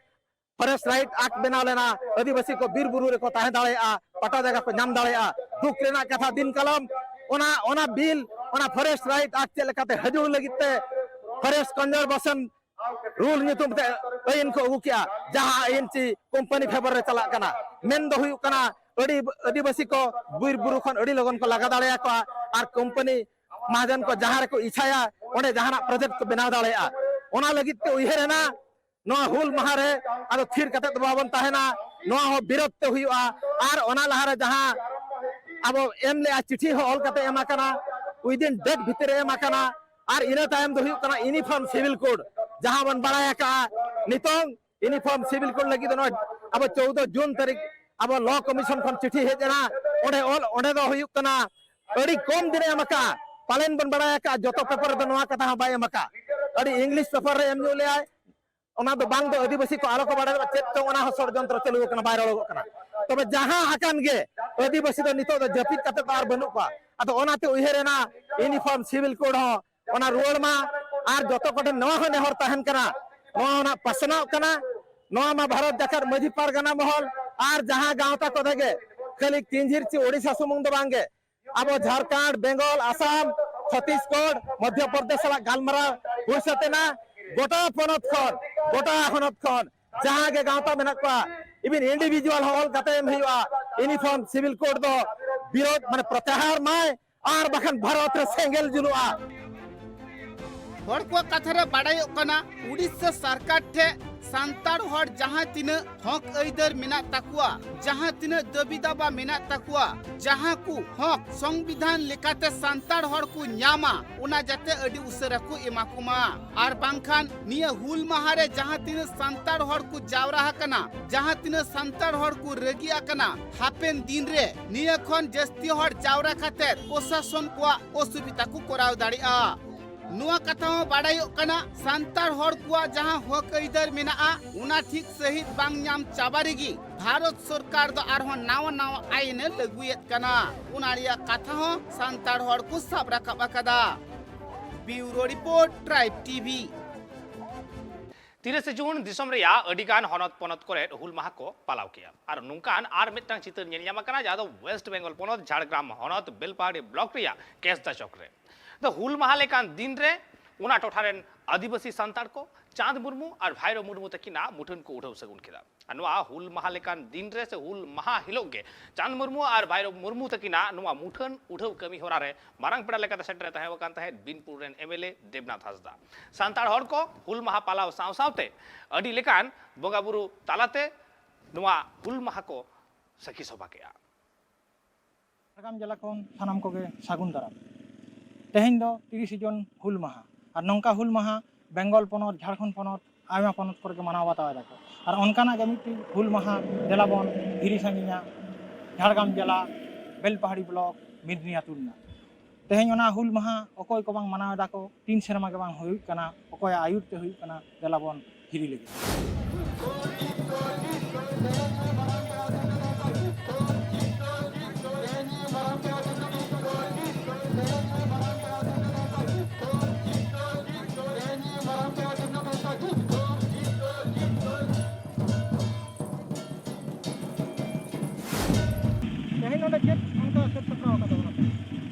ᱯᱷᱚᱨᱮᱥᱴ ᱨᱟᱭᱤᱴ ᱟᱠᱴ ᱵᱮᱱᱟᱣ ᱞᱮᱱᱟ, ᱟᱹᱫᱤᱵᱟᱹᱥᱤ ᱠᱚ ᱵᱤᱨ ᱵᱩᱨᱩ ᱨᱮᱠᱚ ᱛᱟᱦᱮᱸ ᱫᱟᱲᱮᱭᱟᱜᱼᱟ, ᱯᱟᱴᱟ ᱡᱟᱭᱜᱟ ᱠᱚ ᱧᱟᱢ ᱫᱟᱲᱮᱭᱟᱜᱼᱟ᱾ ᱫᱩᱠ ᱨᱮᱱᱟᱜ ᱠᱟᱛᱷᱟ, ᱫᱤᱱ ᱠᱟᱞᱚᱢ ᱚᱱᱟ, ᱚᱱᱟ ᱵᱤᱞ, ᱚᱱᱟ ᱯᱷᱚᱨᱮᱥᱴ ᱨᱟᱭᱤᱴ ᱟᱠᱴ ᱪᱮᱫ ᱞᱮᱠᱟᱛᱮ ᱦᱟᱹᱡᱩᱲ ᱞᱟᱹᱜᱤᱫ ᱛᱮ ᱯᱷᱚᱨᱮᱥᱴ ᱠᱚᱱᱡᱟᱨᱵᱷᱮᱥᱚᱱ ᱨᱩᱞ ᱧᱩᱛᱩᱢ ᱛᱮ ᱟᱹᱭᱤᱱ ᱠᱚ ᱟᱹᱜᱩ ᱠᱮᱜᱼᱟ, ᱡᱟᱦᱟᱸ ᱟᱹᱭᱤᱱ ᱪᱮ ᱠᱳᱢᱯᱟᱱᱤ ᱯᱷᱮᱵᱚᱨ ᱨᱮ ᱪᱟᱞᱟᱜ ᱠᱟᱱᱟ᱾ ᱢᱮᱱ ᱫᱚ ᱦᱩᱭᱩᱜ ᱠᱟᱱᱟ, ᱟᱹᱰᱤ ᱟᱹᱫᱤᱵᱟᱹᱥᱤ ᱠᱚ ᱵᱤᱨ ᱵᱩᱨᱩ ᱠᱷᱚᱱ ᱟᱹᱰᱤ ᱞᱚᱜᱚᱱ ᱠᱚ ᱞᱟᱜᱟ ᱫᱟᱲᱮᱭᱟᱠᱚᱣᱟ ᱟᱨ ᱠᱳᱢᱯᱟᱱᱤ ᱢᱟᱦᱟᱡᱚᱱ ᱠᱚ ᱡᱟᱦᱟᱸ ᱨᱮᱠᱚ ᱤᱪᱷᱟᱭᱟ ᱚᱸᱰᱮ ᱡᱟᱦᱟᱱᱟᱜ ᱯᱨᱚᱡᱮᱠᱴ ᱠᱚ ᱵᱮᱱᱟᱣ ᱫᱟᱲᱮᱭᱟᱜᱼᱟ᱾ ᱚᱱᱟ ᱞᱟᱹᱜᱤᱫ ᱛᱮ ᱩᱭᱦᱟᱹᱨ ᱮᱱᱟ, ᱱᱚᱣᱟ ᱦᱩᱞ ᱢᱟᱦᱟ ᱨᱮ ᱟᱫᱚ ᱛᱷᱤᱨ ᱠᱟᱛᱮ ᱫᱚ ᱵᱟᱵᱚᱱ ᱛᱟᱦᱮᱱᱟ, ᱱᱚᱣᱟ ᱦᱚᱸ ᱵᱤᱨᱳᱫᱷ ᱛᱮ ᱦᱩᱭᱩᱜᱼᱟ᱾ ᱟᱨ ᱚᱱᱟ ᱞᱟᱦᱟᱨᱮ ᱡᱟᱦᱟᱸ ᱟᱵᱚ ᱮᱢ ᱞᱮᱜᱼᱟ, ᱪᱤᱴᱷᱤ ᱦᱚᱸ ᱚᱞ ᱠᱟᱛᱮ ᱮᱢ ᱟᱠᱟᱱᱟ, ᱩᱭᱫᱤᱱ ᱰᱮᱴ ᱵᱷᱤᱛᱤᱨ ᱨᱮ ᱮᱢ ᱟᱠᱟᱱᱟ᱾ ᱟᱨ ᱤᱱᱟᱹ ᱛᱟᱭᱚᱢ ᱫᱚ ᱦᱩᱭᱩᱜ ᱠᱟᱱᱟ ᱤᱭᱩᱱᱤᱯᱷᱚᱨᱢ ᱥᱤᱵᱤᱞ ᱠᱳᱰ, ᱡᱟᱦᱟᱸ ᱵᱚᱱ ᱵᱟᱲᱟᱭ ᱟᱠᱟᱜᱼᱟ᱾ ᱱᱤᱛᱚᱝ ᱤᱭᱩᱱᱤᱯᱷᱚᱨᱢ ᱥᱤᱵᱤᱞ ᱠᱳᱰ ᱞᱟᱹᱜᱤᱫ ᱫᱚ ᱱᱚᱜᱼᱚᱭ ᱟᱵᱚ ᱪᱳᱣᱫᱚ ᱡᱩᱱ ᱛᱟᱹᱨᱤᱠᱷ ᱟᱵᱚ ᱞᱚ ᱠᱚᱢᱤᱥᱚᱱ ᱠᱷᱚᱱ ᱪᱤᱴᱷᱤ ᱦᱮᱡ ᱮᱱᱟ, ᱚᱸᱰᱮ ᱚᱞ, ᱚᱸᱰᱮ ᱫᱚ ᱦᱩᱭᱩᱜ ᱠᱟᱱᱟ ᱟᱹᱰᱤ ᱠᱚᱢ ᱫᱤᱱᱮ ᱮᱢ ᱟᱠᱟᱜᱼᱟ᱾ ᱯᱟᱞᱮᱱ ᱵᱚᱱ ᱵᱟᱲᱟᱭ ᱟᱠᱟᱜᱼᱟ ᱡᱚᱛᱚ ᱯᱮᱯᱟᱨ ᱨᱮᱫᱚ ᱱᱚᱣᱟ ᱠᱟᱛᱷᱟ ᱦᱚᱸ ᱵᱟᱭ ᱮᱢ ᱟᱠᱟᱜᱼᱟ, ᱟᱹᱰᱤ ᱤᱝᱞᱤᱥ ᱯᱮᱯᱟᱨ ᱨᱮ ᱮᱢ ᱧᱚᱜ ᱞᱮᱜᱼᱟᱭ᱾ ᱚᱱᱟ ᱫᱚ ᱵᱟᱝ ᱫᱚ ᱟᱹᱫᱤᱵᱟᱹᱥᱤ ᱠᱚ ᱟᱞᱚ ᱠᱚ ᱵᱟᱲᱟᱭ ᱫᱟᱲᱮᱭᱟᱜ ᱪᱮᱫ ᱪᱚᱝ, ᱚᱱᱟ ᱦᱚᱸ ᱥᱚᱲᱡᱚᱱᱛᱨᱚ ᱪᱟᱹᱞᱩ ᱟᱠᱟᱱᱟ, ᱵᱟᱭ ᱨᱚᱲᱚᱜᱚᱜ ᱠᱟᱱᱟ᱾ ᱛᱚᱵᱮ ᱡᱟᱦᱟᱸ ᱟᱠᱟᱱ ᱜᱮ, ᱟᱹᱫᱤᱵᱟᱹᱥᱤ ᱫᱚ ᱱᱤᱛᱚᱜ ᱫᱚ ᱡᱟᱹᱯᱤᱫ ᱠᱟᱛᱮ ᱫᱚ ᱟᱨ ᱵᱟᱹᱱᱩᱜ ᱠᱚᱣᱟ᱾ ᱟᱫᱚ ᱚᱱᱟᱛᱮ ᱩᱭᱦᱟᱹᱨ ᱮᱱᱟ ᱤᱭᱩᱱᱤᱯᱷᱚᱨᱢ ᱥᱤᱵᱤᱞ ᱠᱳᱰ ᱦᱚᱸ ᱚᱱᱟ ᱨᱩᱣᱟᱹᱲ ᱢᱟ᱾ ᱟᱨ ᱡᱚᱛᱚ ᱠᱚᱴᱷᱮᱱ ᱱᱚᱣᱟ ᱦᱚᱸ ᱱᱮᱦᱚᱨ ᱛᱟᱦᱮᱱ ᱠᱟᱱᱟ, ᱱᱚᱣᱟ ᱚᱱᱟ ᱯᱟᱥᱱᱟᱣ ᱠᱟᱱᱟ᱾ ᱱᱚᱣᱟ ᱢᱟ ᱵᱷᱟᱨᱚᱛ ᱡᱟᱠᱟᱛ ᱢᱟᱹᱡᱷᱤ ᱯᱟᱨᱜᱟᱱᱟ ᱢᱚᱦᱚᱞ ᱟᱨ ᱡᱟᱦᱟᱸ ᱜᱟᱶᱛᱟ ᱠᱚᱫᱚ ᱜᱮ, ᱠᱷᱟᱹᱞᱤ ᱠᱤᱧᱡᱷᱤᱨ ᱪᱮ ᱳᱰᱤᱥᱟ ᱥᱩᱢᱩᱝ ᱫᱚ ᱵᱟᱝ ᱜᱮ, ᱟᱵᱚ ᱡᱷᱟᱲᱠᱷᱚᱸᱰ, ᱵᱮᱝᱜᱚᱞ, ᱟᱥᱟᱢ, ᱪᱷᱚᱛᱤᱥᱜᱚᱲ, ᱢᱚᱫᱷᱭᱚ ᱯᱨᱚᱫᱮᱥ ᱥᱟᱞᱟᱜ ᱜᱟᱞᱢᱟᱨᱟᱣ ᱦᱩᱭ ᱥᱟᱹᱛ ᱮᱱᱟ᱾ ᱜᱚᱴᱟ ᱯᱚᱱᱚᱛ ᱠᱷᱚᱱ, ᱜᱚᱴᱟ ᱦᱚᱱᱚᱛ ᱠᱷᱚᱱ ᱡᱟᱦᱟᱸ ᱜᱮ ᱜᱟᱶᱛᱟ ᱢᱮᱱᱟᱜ ᱠᱚᱣᱟ, even individual ᱦᱚᱸ ᱚᱞ ᱠᱟᱛᱮ ᱮᱢ ᱦᱩᱭᱩᱜᱼᱟ, ᱤᱭᱩᱱᱤᱯᱷᱚᱨᱢ ᱥᱤᱵᱤᱞ ᱠᱳᱰ ᱫᱚ ᱵᱤᱨᱳᱫ, ᱢᱟᱱᱮ ᱯᱨᱚᱛᱭᱟᱦᱟᱨ ᱢᱟᱭ, ᱟᱨ ᱵᱟᱠᱷᱟᱱ ᱵᱷᱟᱨᱚᱛ ᱨᱮ ᱥᱮᱸᱜᱮᱞ ᱡᱩᱞᱩᱜᱼᱟ᱾ ᱦᱚᱲ ᱠᱚᱣᱟᱜ ᱠᱟᱛᱷᱟ ᱨᱮ ᱵᱟᱰᱟᱭᱚᱜ ᱠᱟᱱᱟ, ᱩᱲᱤᱥᱥᱟ ᱥᱚᱨᱠᱟᱨ ᱴᱷᱮᱱ ᱥᱟᱱᱛᱟᱲ ᱦᱚᱲ ᱡᱟᱦᱟᱸ ᱛᱤᱱᱟᱹᱜ ᱦᱚᱠ ᱟᱹᱭᱫᱟᱹᱨ ᱢᱮᱱᱟᱜ ᱛᱟᱠᱚᱣᱟ, ᱡᱟᱦᱟᱸ ᱛᱤᱱᱟᱹᱜ ᱫᱟᱹᱵᱤ ᱫᱟᱵᱟ ᱢᱮᱱᱟᱜ ᱛᱟᱠᱚᱣᱟ, ᱡᱟᱦᱟᱸ ᱠᱚ ᱦᱚᱠ ᱥᱚᱝᱵᱤᱫᱷᱟᱱ ᱞᱮᱠᱟᱛᱮ ᱥᱟᱱᱛᱟᱲ ᱦᱚᱲ ᱠᱚ ᱧᱟᱢᱟ, ᱚᱱᱟ ᱡᱟᱛᱮ ᱟᱹᱰᱤ ᱩᱥᱟᱹᱨᱟ ᱠᱚ ᱮᱢᱟ ᱠᱚᱢᱟ᱾ ᱟᱨ ᱵᱟᱝᱠᱷᱟᱱ ᱱᱤᱭᱟᱹ ᱦᱩᱞ ᱢᱟᱦᱟ ᱨᱮ ᱡᱟᱦᱟᱸ ᱛᱤᱱᱟᱹᱜ ᱥᱟᱱᱛᱟᱲ ᱦᱚᱲ ᱠᱚ ᱡᱟᱣᱨᱟ ᱟᱠᱟᱱᱟ, ᱡᱟᱦᱟᱸ ᱛᱤᱱᱟᱹᱜ ᱥᱟᱱᱛᱟᱲ ᱦᱚᱲ ᱠᱚ ᱨᱟᱹᱜᱤ ᱟᱠᱟᱱᱟ, ᱦᱟᱯᱮᱱ ᱫᱤᱱ ᱨᱮ ᱱᱤᱭᱟᱹ ᱠᱷᱚᱱ ᱡᱟᱹᱥᱛᱤ ᱦᱚᱲ ᱡᱟᱣᱨᱟ ᱠᱟᱛᱮ ᱯᱨᱚᱥᱟᱥᱚᱱ ᱠᱚᱣᱟᱜ ᱚᱥᱩᱵᱤᱫᱷᱟ ᱠᱚ ᱠᱚᱨᱟᱣ ᱫᱟᱲᱮᱭᱟᱜᱼᱟ᱾ ᱱᱚᱣᱟ ᱠᱟᱛᱷᱟ ᱦᱚᱸ ᱵᱟᱰᱟᱭᱚᱜ ᱠᱟᱱᱟ, ᱥᱟᱱᱛᱟᱲ ᱦᱚᱲ ᱠᱚᱣᱟᱜ ᱡᱟᱦᱟᱸ ᱦᱚᱠ ᱟᱹᱭᱫᱟᱹᱨ ᱢᱮᱱᱟᱜᱼᱟ, ᱚᱱᱟ ᱴᱷᱤᱠ ᱥᱟᱹᱦᱤᱡ ᱵᱟᱝ ᱧᱟᱢ ᱪᱟᱵᱟ ᱨᱮᱜᱮ ᱵᱷᱟᱨᱚᱛ ᱥᱚᱨᱠᱟᱨ ᱫᱚ ᱟᱨᱦᱚᱸ ᱱᱟᱣᱟ ᱱᱟᱣᱟ ᱟᱭᱤᱱ ᱮ ᱞᱟᱹᱜᱩᱭᱮᱫ ᱠᱟᱱᱟ᱾ ᱚᱱᱟ ᱨᱮᱭᱟᱜ ᱠᱟᱛᱷᱟ ᱦᱚᱸ ᱥᱟᱱᱛᱟᱲ ᱦᱚᱲ ᱠᱚ ᱥᱟᱵ ᱨᱟᱠᱟᱵ ᱟᱠᱟᱫᱟ᱾ ᱵᱤᱭᱩᱨᱳ ᱨᱤᱯᱳᱨᱴ, ᱴᱨᱟᱭᱤᱵᱽ ᱴᱤᱵᱷᱤ᱾ ᱛᱤᱨᱤᱥᱮ ᱡᱩᱱ ᱫᱤᱥᱚᱢ ᱨᱮᱭᱟᱜ ᱟᱹᱰᱤᱜᱟᱱ ᱦᱚᱱᱚᱛ ᱯᱚᱱᱚᱛ ᱠᱚᱨᱮ ᱦᱩᱞ ᱢᱟᱦᱟ ᱠᱚ ᱯᱟᱞᱟᱣ ᱠᱮᱜᱼᱟ᱾ ᱟᱨ ᱱᱚᱝᱠᱟᱱ ᱟᱨ ᱢᱤᱫᱴᱟᱝ ᱪᱤᱛᱟᱹᱨ ᱧᱮᱞ ᱧᱟᱢ ᱟᱠᱟᱱᱟ, ᱡᱟᱦᱟᱸ ᱫᱚ ᱣᱮᱥᱴ ᱵᱮᱝᱜᱚᱞ ᱯᱚᱱᱚᱛ ᱡᱷᱟᱲᱜᱨᱟᱢ ᱦᱚᱱᱚᱛ ᱵᱮᱞᱯᱟᱦᱟᱲᱤ ᱵᱞᱚᱠ ᱨᱮᱭᱟᱜ ᱠᱮᱥᱫᱟ ᱪᱚᱠ ᱨᱮ᱾ ᱫᱚ ᱦᱩᱞ ᱢᱟᱦᱟ ᱞᱮᱠᱟᱱ ᱫᱤᱱ ᱨᱮ ᱚᱱᱟ ᱴᱚᱴᱷᱟ ᱨᱮᱱ ᱟᱹᱫᱤᱵᱟᱹᱥᱤ ᱥᱟᱱᱛᱟᱲ ᱠᱚ ᱪᱟᱸᱫᱽ ᱢᱩᱨᱢᱩ ᱟᱨ ᱵᱷᱟᱭᱨᱚ ᱢᱩᱨᱢᱩ ᱛᱟᱹᱠᱤᱱᱟᱜ ᱢᱩᱴᱷᱟᱹᱱ ᱠᱚ ᱩᱰᱷᱟᱹᱣ ᱥᱟᱹᱜᱩᱱ ᱠᱮᱫᱟ᱾ ᱟᱨ ᱱᱚᱣᱟ ᱦᱩᱞ ᱢᱟᱦᱟ ᱞᱮᱠᱟᱱ ᱫᱤᱱ ᱨᱮ ᱥᱮ ᱦᱩᱞ ᱢᱟᱦᱟ ᱦᱤᱞᱳᱜ ᱜᱮ ᱪᱟᱸᱫᱽ ᱢᱩᱨᱢᱩ ᱟᱨ ᱵᱷᱟᱭᱨᱚ ᱢᱩᱨᱢᱩ ᱛᱟᱹᱠᱤᱱᱟᱜ ᱱᱚᱣᱟ ᱢᱩᱴᱷᱟᱹᱱ ᱩᱰᱷᱟᱹᱣ ᱠᱟᱹᱢᱤ ᱦᱚᱨᱟ ᱨᱮ ᱢᱟᱨᱟᱝ ᱯᱮᱲᱟ ᱞᱮᱠᱟᱛᱮ ᱥᱮᱴᱮᱨ ᱮ ᱛᱟᱦᱮᱸ ᱟᱠᱟᱱ ᱛᱟᱦᱮᱸᱫ ᱵᱤᱱᱯᱩᱨ ᱨᱮᱱ ᱮᱢ ᱮᱞ ᱮ ᱫᱮᱵᱽᱱᱟᱛᱷ ᱦᱟᱸᱥᱫᱟ᱾ ᱥᱟᱱᱛᱟᱲ ᱦᱚᱲ ᱠᱚ ᱦᱩᱞ ᱢᱟᱦᱟ ᱯᱟᱞᱟᱣ ᱥᱟᱶ ᱥᱟᱶᱛᱮ ᱟᱹᱰᱤ ᱞᱮᱠᱟᱱ ᱵᱚᱸᱜᱟ ᱵᱩᱨᱩ ᱛᱟᱞᱟᱛᱮ ᱱᱚᱣᱟ ᱦᱩᱞ ᱢᱟᱦᱟ ᱠᱚ ᱥᱟᱹᱠᱷᱤ ᱥᱚᱵᱷᱟ ᱠᱮᱜᱼᱟ᱾ ᱡᱷᱟᱲᱜᱨᱟᱢ ᱡᱮᱞᱟ ᱠᱷᱚᱱ ᱥᱟᱱᱟᱢ ᱠᱚᱜᱮ ᱥᱟᱹᱜᱩᱱ ᱫᱟᱨᱟᱢ᱾ ᱛᱮᱦᱮᱧ ᱫᱚ ᱛᱤᱨᱤᱥᱮ ᱡᱩᱱ ᱦᱩᱞ ᱢᱟᱦᱟ᱾ ᱟᱨ ᱱᱚᱝᱠᱟ ᱦᱩᱞ ᱢᱟᱦᱟ ᱵᱮᱝᱜᱚᱞ ᱯᱚᱱᱚᱛ, ᱡᱷᱟᱲᱠᱷᱚᱸᱰ ᱯᱚᱱᱚᱛ, ᱟᱭᱢᱟ ᱯᱚᱱᱚᱛ ᱠᱚᱨᱮ ᱜᱮ ᱢᱟᱱᱟᱣ ᱵᱟᱛᱟᱣ ᱮᱫᱟ ᱠᱚ᱾ ᱟᱨ ᱚᱱᱠᱟᱱᱟᱜ ᱜᱮ ᱢᱤᱫᱴᱤᱡ ᱦᱩᱞ ᱢᱟᱦᱟ ᱫᱮᱞᱟ ᱵᱚᱱ ᱦᱤᱨᱤ ᱥᱟᱺᱜᱤᱧᱟ ᱡᱷᱟᱲᱜᱨᱟᱢ ᱡᱮᱞᱟ ᱵᱮᱞᱯᱟᱦᱟᱲᱤ ᱵᱞᱚᱠ ᱢᱤᱫᱱᱤ ᱟᱹᱛᱩ ᱨᱮᱱᱟᱜ᱾ ᱛᱮᱦᱮᱧ ᱚᱱᱟ ᱦᱩᱞ ᱢᱟᱦᱟ ᱚᱠᱚᱭ ᱠᱚ ᱵᱟᱝ ᱢᱟᱱᱟᱣ ᱮᱫᱟ ᱠᱚ, ᱛᱤᱱ ᱥᱮᱨᱢᱟ ᱜᱮ ᱵᱟᱝ ᱦᱩᱭᱩᱜ ᱠᱟᱱᱟ, ᱚᱠᱚᱭᱟᱜ ᱟᱹᱭᱩᱨ ᱛᱮ ᱦᱩᱭᱩᱜ ᱠᱟᱱᱟ, ᱫᱮᱞᱟ ᱵᱚᱱ ᱦᱤᱨᱤ ᱞᱮᱜᱮ᱾ ᱛᱮᱦᱮᱧ ᱱᱚᱰᱮ ᱪᱮᱫ ᱚᱱᱠᱟ ᱥᱟᱹᱛ ᱥᱟᱯᱲᱟᱣ ᱟᱠᱟᱫ ᱛᱟᱵᱚᱱᱟ ᱯᱮ?